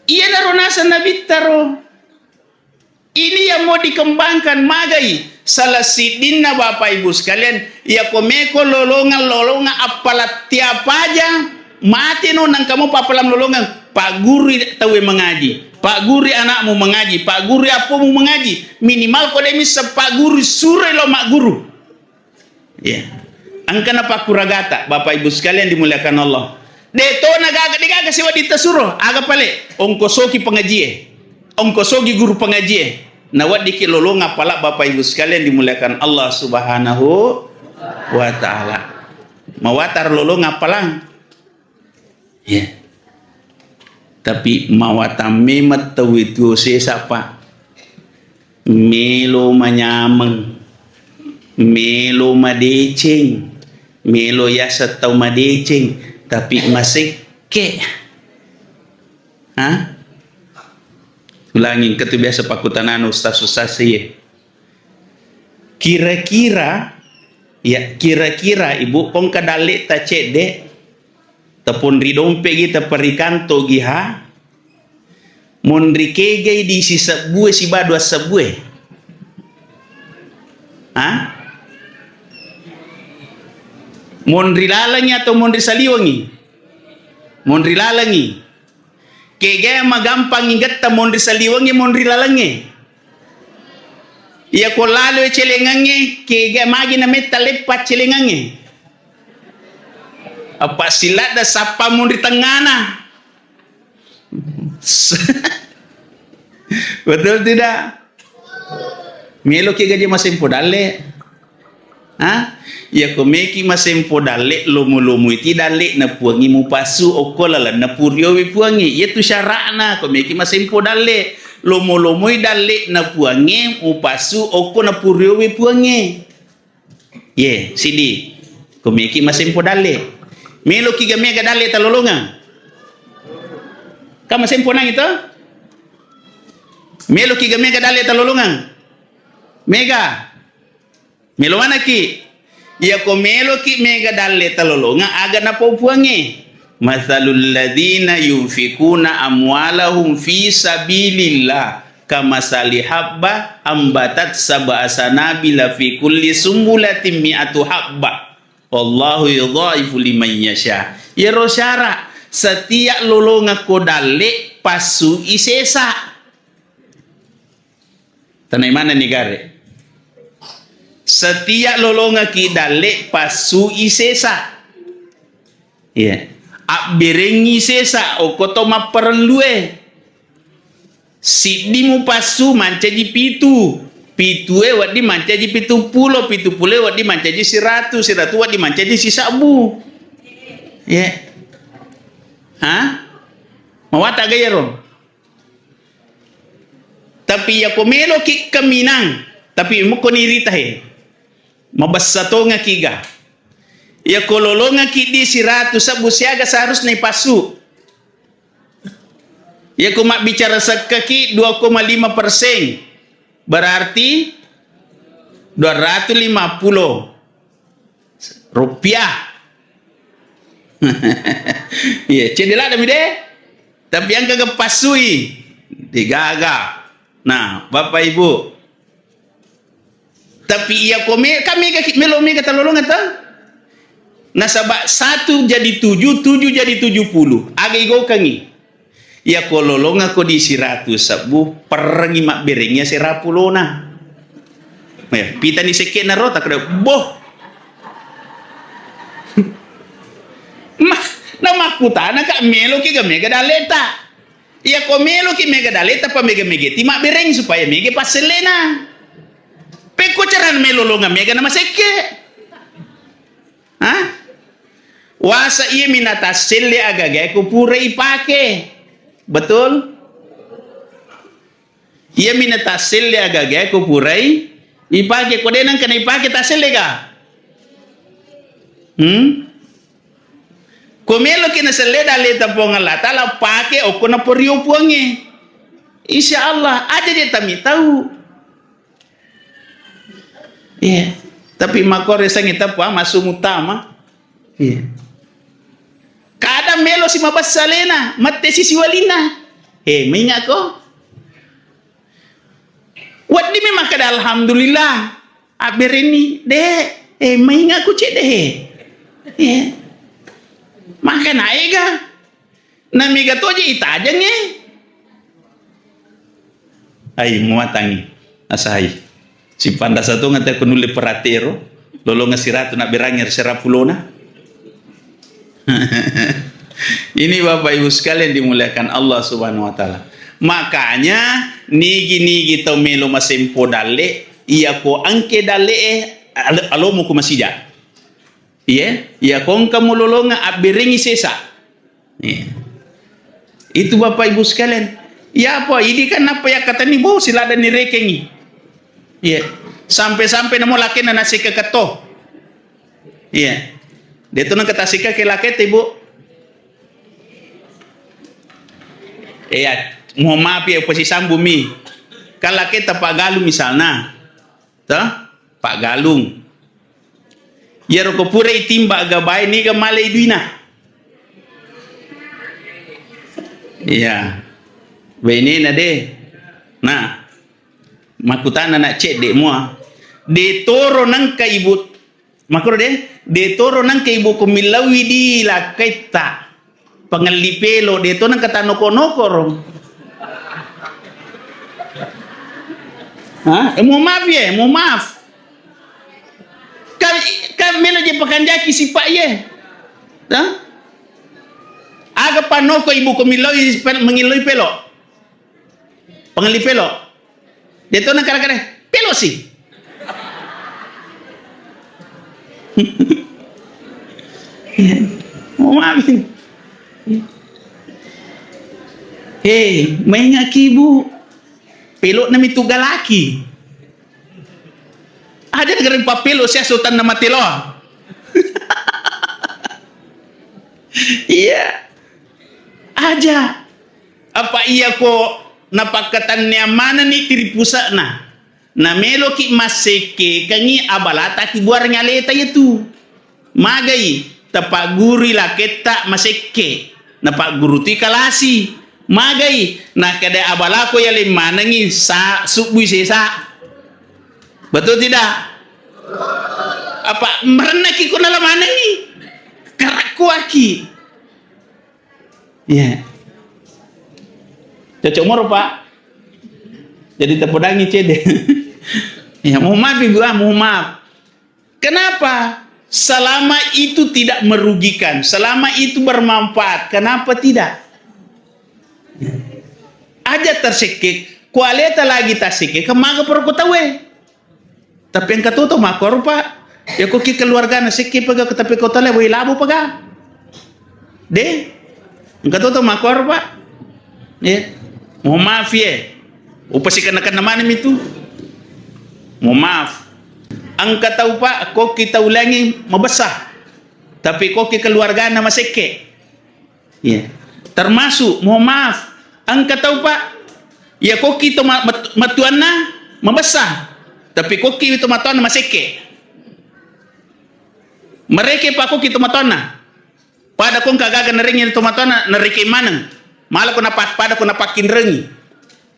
iyanaro naseng Nabitta ro. Ini yang mau dikembangkan, magai. Salah siddinna Bapak Ibu sekalian, iya ko meko lolongang-lolongang appalattia paja, mate no nangka mo pappalang lolongang, paggurui tauwe mengaji, paggurui anakmu mengaji, paggurui appomu mengaji, minimal ko de misseng paggurui suroi lo magguru. Iya. Engkana pakkuragata, Bapak Ibu sekalian dimuliakan Allah. De to na gaga, de gaga siwa ditasuro. Aga pale? Ongkosoki pengajie. Ongkosoki guru pengajie. Na weddiki lolong apala Bapak Ibu sekalian dimuliakan Allah Subhanahu wa Ta'ala. Mawatar lolong apalang. Ya. Tapi mawatang memang tauwe tuo sesa, Pak. Melo manyameng, melo madeceng, melo yaseng tau madeceng, tapi masekke. Ha? Ulangi, engka tu biasa pakkutanana ustaz-ustaz iye. Kira-kira, ya, kira-kira, Ibu, kongka dalleta cedde, tepung ri dompe gi, tepung ri kanto gi, ha? Monri kegai di sisebbue siba dua sebbue? Ha? Monri lalengi atau monri saliwengi? Monri lalengi. Kegai magampang igetta, monri saliwengi, monri lalengi? Iya ko lalo celengangnge, kega magi na metta leppa celengangnge. Apa siladda sappa munri tengngana. Betul tidak? Meloki gaje masempo dalle. Ha? Iya ko meki masempo dalle, lomo-lomoi ti dalle na puangi mupassu okko lalenna puriowi puangi. Iya tu syara'na ko meki masempo dalle. Lomo-lomoi dalle na puangi mupassu okko na puriowi puangi. Ye, sidi. Ko meki masempo dalle. Meloki ga mega dalle talolongang. Ka masempo nang itu? Meloki ga mega dalle talolongang. Mega. Melo manaki. Iya ko meloki mega dalle talolongang aga napau puange. Matsalul ladzina yunfikuna amwalahum fi sabilillah kamasali habba ambatat sab'a sanabila fi kulli sumbulatin mi'atu habba. Wallahu yudhaifu liman yasha. Iyaro syara, setiap lolonga ko dalle passu isesa. Tanai mana ni gare? Setiap lolonga ki dalle passu isesa. Iya. Abberengngi sesa okko to mapparellue. Siddi mupassu mancaji pitu. Pitue wedding mancaji pitu pulo, pitu pulue wedding mancaji siratu, siratu wedding mancaji sisabbu. Iya. Ha? Mawata ga iyaro? Tapi iya ko meloki kaminang, tapi mukko ni rita he. Mabessa tongaki ga. Iya ko lolongaki di siratu sabbu siaga seharusna ipassu. Iya ko mabbicara sekkaki dua koma lima persen, berarti dua ratus lima puluh rupiah. Iya, cedde ladde mi de. Tapi engka ga passui, degaga. Nah, Bapak Ibu, tapi iya ko me-, kan mega ki-, melo mega talolongan ta? Nasaba satu jadi tujuh, tujuh jadi tujuh puluh. Aga igokangi. Iya ko lolonga ko di siratu sebbu, perrengi mabberengi sera pulona. Eh, pitani sekke na ro, takkeda, boh. Mah, na makkutana ka, meloki ga mega daleta. Iya ko meloki mega daleta, pa mega-mega ti mabbereng supaya mega passellena. Pekko carana melo longa mega na masekke. Ha? Wasa iya mina tasselle agaga ko pura ipake. Betul? Iya mina tasselle agaga ko purai ipake. Ko de nengka na ipake tasselle ga? Hmm? Ko meloki naselle daleta Puang Allah Taala, pake okko naporio Puangnge. Insya Allah, aja je tami tau. Iya. Tapi makkoro sangi tappa masuk utama. Iya. Kadang melo si mabessa alena, mette si siwalina. Eh, mainga ko? Wedding mi makkeda, "Alhamdulillah, abberenni." De, eh, mainga ko cedde, eh. Iya. Maka naega. Na mega toje itajengnge. Ai, muatangi. Asai. Sipanda satu ngata ko nulle peratero. Lolonga siratu na berangi sera pulona. Ini Bapak Ibu sekalian dimuliakan Allah Subhanahu wa Ta'ala. Makanya, nigi-nigi tau melo masempo dalle, iya ko engke dalle, eh, al-, alomo ko masija. Iya, iya ko engka mulolonga abberengi sesa. Iya. Itu Bapak Ibu sekalian. Iya apa? Idi kan apa ya katani bo siladan ni rekengi. Iya. Sampai-sampai namo lakena nasi keketo. Iya. Dia tu nang kata sika ke laketa, Ibu. Iya, mohon maaf ya, pasti sambung mi. Kan laketa Pak Galuh misalna. Toh? Pak Galung. Iyaro ko pura itimba aga bae niga male iduina. Iya. Bainena de. Nah, makkutana na cedde mua. De toro nengka ibu, makkuro de, de toro nengka ibu ko millaui di lakkaitta. Pangelli pelo, de to nengka tanoko-nokoro. Ha? Eh, mohon maaf ye, mohon maaf. Kan, kan melo je pakanjaki sipa' ye. Ha? Aga panoko ibu ko miloi pel-, mengiloi pelo'? Pangelli pelo'? De' to na kare-kare, pelo' si. Mohon maaf. Hei, maingaki, Bu. Pelo'na mi tu galaki. Aja' negara pappelo' sia sultanna mate lo. Iya. Aja'. Apa iya ko napakkatanneang manenni tiri pusa'na. Nameloki massekkekengngi abalata ki buareng aleta yetu. Magai, tapaggurui laketta masekke, napaggurutui kalasi. Magai, nakkeda abalako yaleng manengngi sa-, subbui sesa. Betul tidak? Apa merennaki ko nala manengngi? Karakkuaki. Iya. Cocok moro, Pak. Jadi tepodangi cede. Ya, mohon maaf, Ibu, ah, mohon maaf. Kenapa? Selama itu tidak merugikan, selama itu bermanfaat, kenapa tidak? Aja' tersekke, kualeta lagi tasekke, kemaga perokko tauwe. Tapi engka toto makkuaro, Pak. Ya, ko ki keluargana sekke paga, tapi ko tole woi labo paga. De'. Engka toto makkuaro, Pak. Ya. Mohon maaf ye. Upasikenna-kenna maneng mi tu. Mohon maaf. Engka tau, Pak, ko ki tau laingngi mabessa. Tapi ko ki keluargana masekke. Iya. Termasuk, mohon maaf, engka tau, Pak, iya ko ki to ma-, mat-, matuanna mabessa, tapi ko ki to matuanna masekke. Mereke, Pak, ko ki to matuanna. Pada ko engka gaga narengngi to matuanna, narekeng maneng. Mala ko napa-, pada ko napakkinrengi.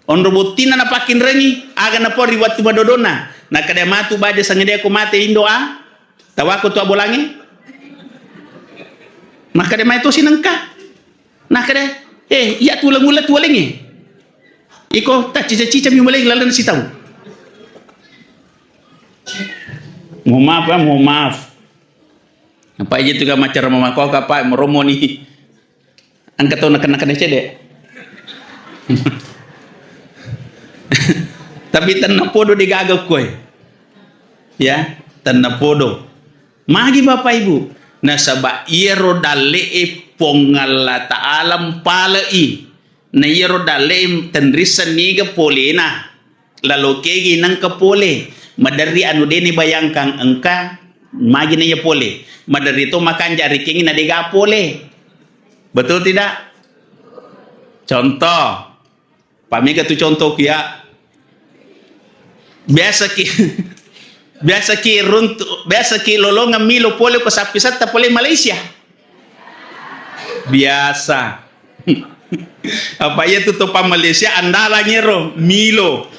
Onro bottinna napakkinrengi, aga napau ri wettu madodonna. Nakkeda matu baja sangedea ko mate indo a, tawakko tu abolangnge. Makkeda mai tosi nengka. Nakkeda, eh, iya tulang-ulang tualengnge. Iko taccica-cica mi mulai lalenna sitau. Mohon maaf, Pak, mohon maaf. Apa aja tu kan macara mamakoka, Pak, meromoni. Engka tau nakena-kena cede'. Tapi tennapodo degaga koe. Ya, tennapodo. Magi Bapak Ibu? Nasaba' iyaro dalle'e Puang Allah Ta'ala mpale'i. Na iyaro dalle'e tenrisseng niga polena. Lalokegi nengka pole. Maderri anu deni bayangkang engka magi na iya pole. Maderri to makanja' rikengi na dega pole. Betul tidak? Contoh. Pamega tu contoh kia. Biasa ki, biasa ki runtu, biasa ki lolongeng milo pole ko sappi setta pole Malaysia. Biasa. Apa iya tu topa Malaysia andalang ero milo.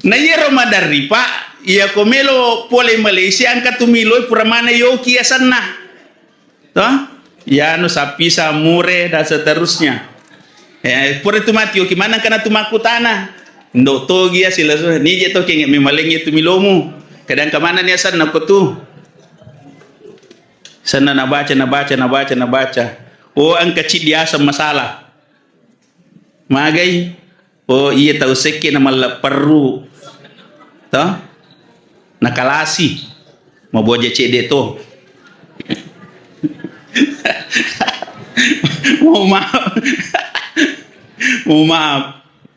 Na iyaro maderri, Pak, iya ko melo pole Malaysia engka tu milo pura maneng yoki asenna. Toh? Yanu sapisa mure dan seterusnya. Eh, pura tu mati yoki maneng kana tu makkutana. Ndo togi ya sila nije to kenge memalengi tu milomu. Kadang kemana ni asenna ko tu. Senna nabaca, nabaca, nabaca, nabaca. Oh, engka ciddi aseng masalah. Magai? Oh, iya tau sekke na mallepperru. Toh? Nakalasi. Maboja cedde to. Mohon maaf. Mohon maaf.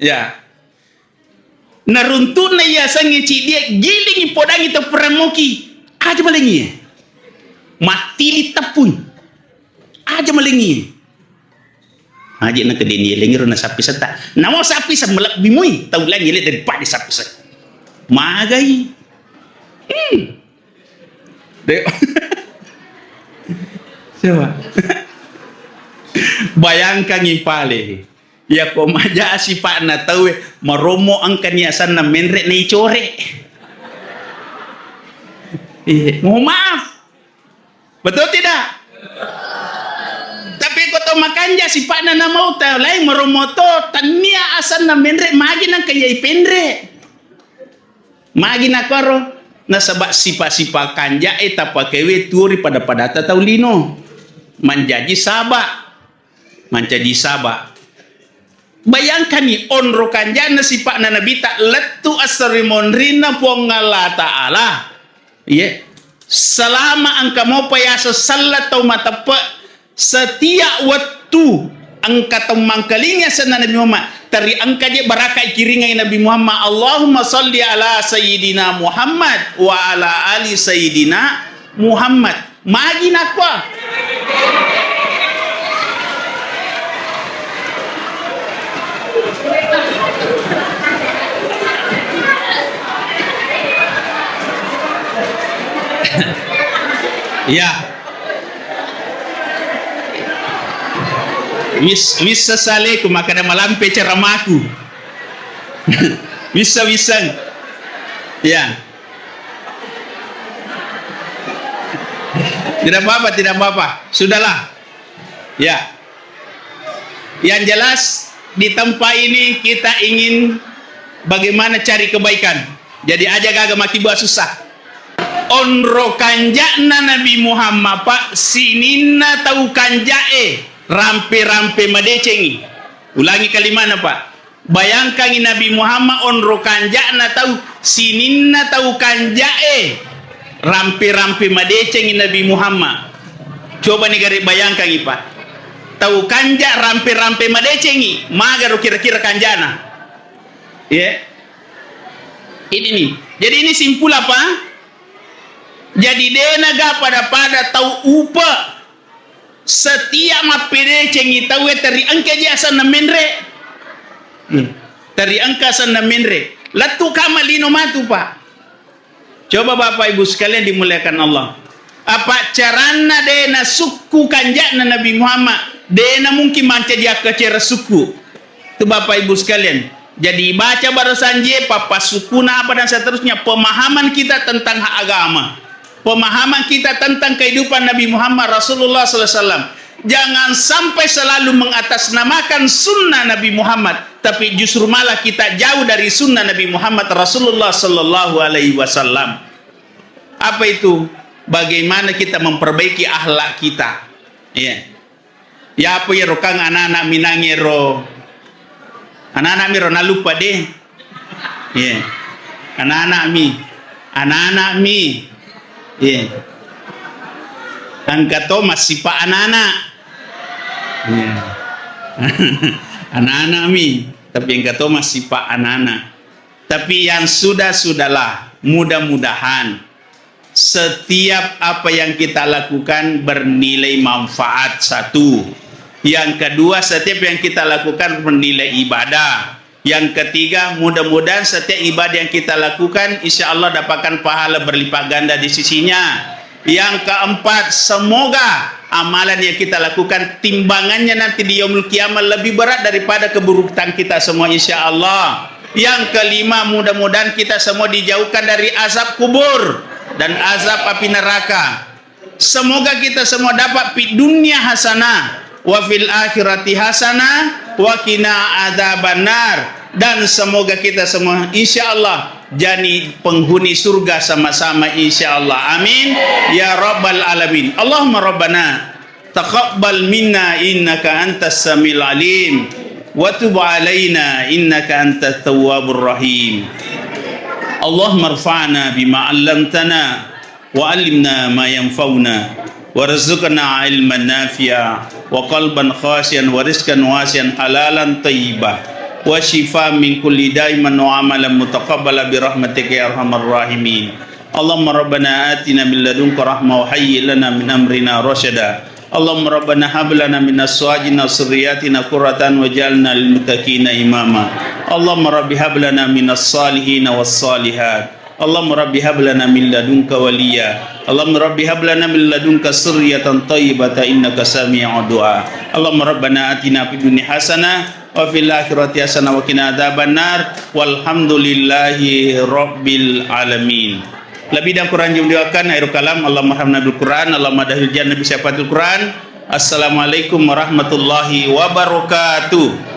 Ya. Naruntu'na yasengnge ciddie, gilingi podangi tau puramoki. Aja malengie. Mattili teppui. Aja malengie. Aja na kedeni elengiro na sappi setta. Namo sappi sa malebbi mui tau laing ele daripada sappi sa. Magai. Hmm. De-, coba. Bayangkangi pale. Iya ko maja sipa'na tauwe, marommo engka ni asanna menre na icore. Iya, mohon maaf. Betul tidak? Tapi ko to makanja sipa'na na mau tau lain marommo to, tania asanna menre magi nangka iya ipenre. Magi nakkoro? Nasaba sipa-sipa kanja'e tapakewe tuo ri pada-padata tau lino. Manjaji saba. Mancaji saba. Bayangkani onro kanja'na sipa'na Nabita lettu assarimonrinna Puang Allah Ta'ala. Iye. Selama engka mopa yaseng selleng tau mateppe, setiap wettu engka tau mangkalingi asenna Nabi Muhammad, teri engka je baraka ikiringai Nabi Muhammad. Allahumma salli ala Sayyidina Muhammad wa ala ali Sayyidina Muhammad. Magi nakwa? Iya. Wis-, wissa saleku, makkeda malampe ceramaku. Wissa-wisseng. Iya. Tidak apa-apa, tidak apa-apa. Sudahlah. Ya. Yang jelas, di tempat ini kita ingin bagaimana cari kebaikan. Jadi, aja gaga makkibua susah. Onro kanja'na Nabi Muhammad, Pak, sininna tau kanja'e rampe-rampe madecengi. Ulangi kalimana, Pak. Bayangkangi Nabi Muhammad onro kanja'na tau, sininna tau kanja'e rampe-rampe madecengi Nabi Muhammad. Coba ni gare bayangkangi, Pak. Tau kanja' rampe-rampe madecengi, magaro kira-kira kanja'na? Iya. Ini nih. Jadi ini simpul apa? Jadi dena ga pada-pada tau upa. Setiap mappedecengi tauwe, teri engka je asenna menre. Hmm. Teri engka asenna menre. Lettu kama lino matu, Pak. Coba Bapak Ibu sekalian dimuliakan Allah. Apa caranna de nasukku kanja'na Nabi Muhammad, de na mungkin mancaji akkacera sukku. Itu Bapak Ibu sekalian. Jadi baca barasanjie, pappasukuna apa dan seterusnya, pemahaman kita tentang hak agama. Pemahaman kita tentang kehidupan Nabi Muhammad Rasulullah sallallahu alaihi wasallam. Jangan sampai selalu mengatasnamakan sunnah Nabi Muhammad, tapi justru malah kita jauh dari sunnah Nabi Muhammad Rasulullah sallallahu alaihi wasallam. Apa itu? Bagaimana kita memperbaiki akhlak kita. Iya. Yapo iyaro kang anana' minang ero. Anana' mi ro naluppa de. Iya. Anana' mi. Anana' mi. Iya. Engka to massipa anana'. Iya. Anana' mi. Tapi engka to massipa anana'. Tapi yang sudah-sudahlah, mudah-mudahan setiap apa yang kita lakukan bernilai manfaat, satu. Yang kedua, setiap yang kita lakukan bernilai ibadah. Yang ketiga, mudah-mudahan setiap ibadah yang kita lakukan, insya Allah dapatkan pahala berlipat ganda di sisinya. Yang keempat, semoga amalan yang kita lakukan, timbangannya nanti di yaumul qiyamah lebih berat daripada keburukan kita semua, insya Allah. Yang kelima, mudah-mudahan kita semua dijauhkan dari azab kubur dan azab api neraka. Semoga kita semua dapat fid dunya hasanah, wa fil akhirati hasanah, wa qina adzabannar. Dan semoga kita semua, insya Allah, jadi penghuni surga sama-sama, insya Allah. Amin. Ya Rabbal Alamin. Allahumma Rabbana, taqabbal minna innaka antas samiul alim, wa tub alaina innaka antat tawwabur rahim. Allahumma rfa'na bima 'allamtana, wa 'allimna ma yanfa'una, warzuqna 'ilman nafi'a, wa qalban khashi'an, wa rizqan wasi'an halalan thayyiban, wa shifaan min kulli da'in wa amalan mutaqabbala bi rahmatika ya arhamar rahimin. Allahumma rabbana atina min ladunka rahmah wa hayyi' lana min amrina rasyada. Allahumma rabbana hab lana min azwajina wa dzurriyyatina qurrata a'yun waj'alna lil muttaqina imama. Allahumma rabbi hab lana minas salihin was salihat. Allahumma rabbi hab lana min ladunka waliya. Allahumma rabbi hab lana min ladunka dzurriyyatan thayyibatan innaka sami'ud du'a. Allahumma rabbana atina fid dunya hasanah wa fil akhirati hasanah wa qina adzabannar. Walhamdulillahi rabbil alamin. Lebih dan kurang jumlah doakan akhirul kalam. Allahumma arhamna bil Quran, Allahumma dakhil jannah bi syafaatil Quran. Assalamualaikum warahmatullahi wabarakatuh.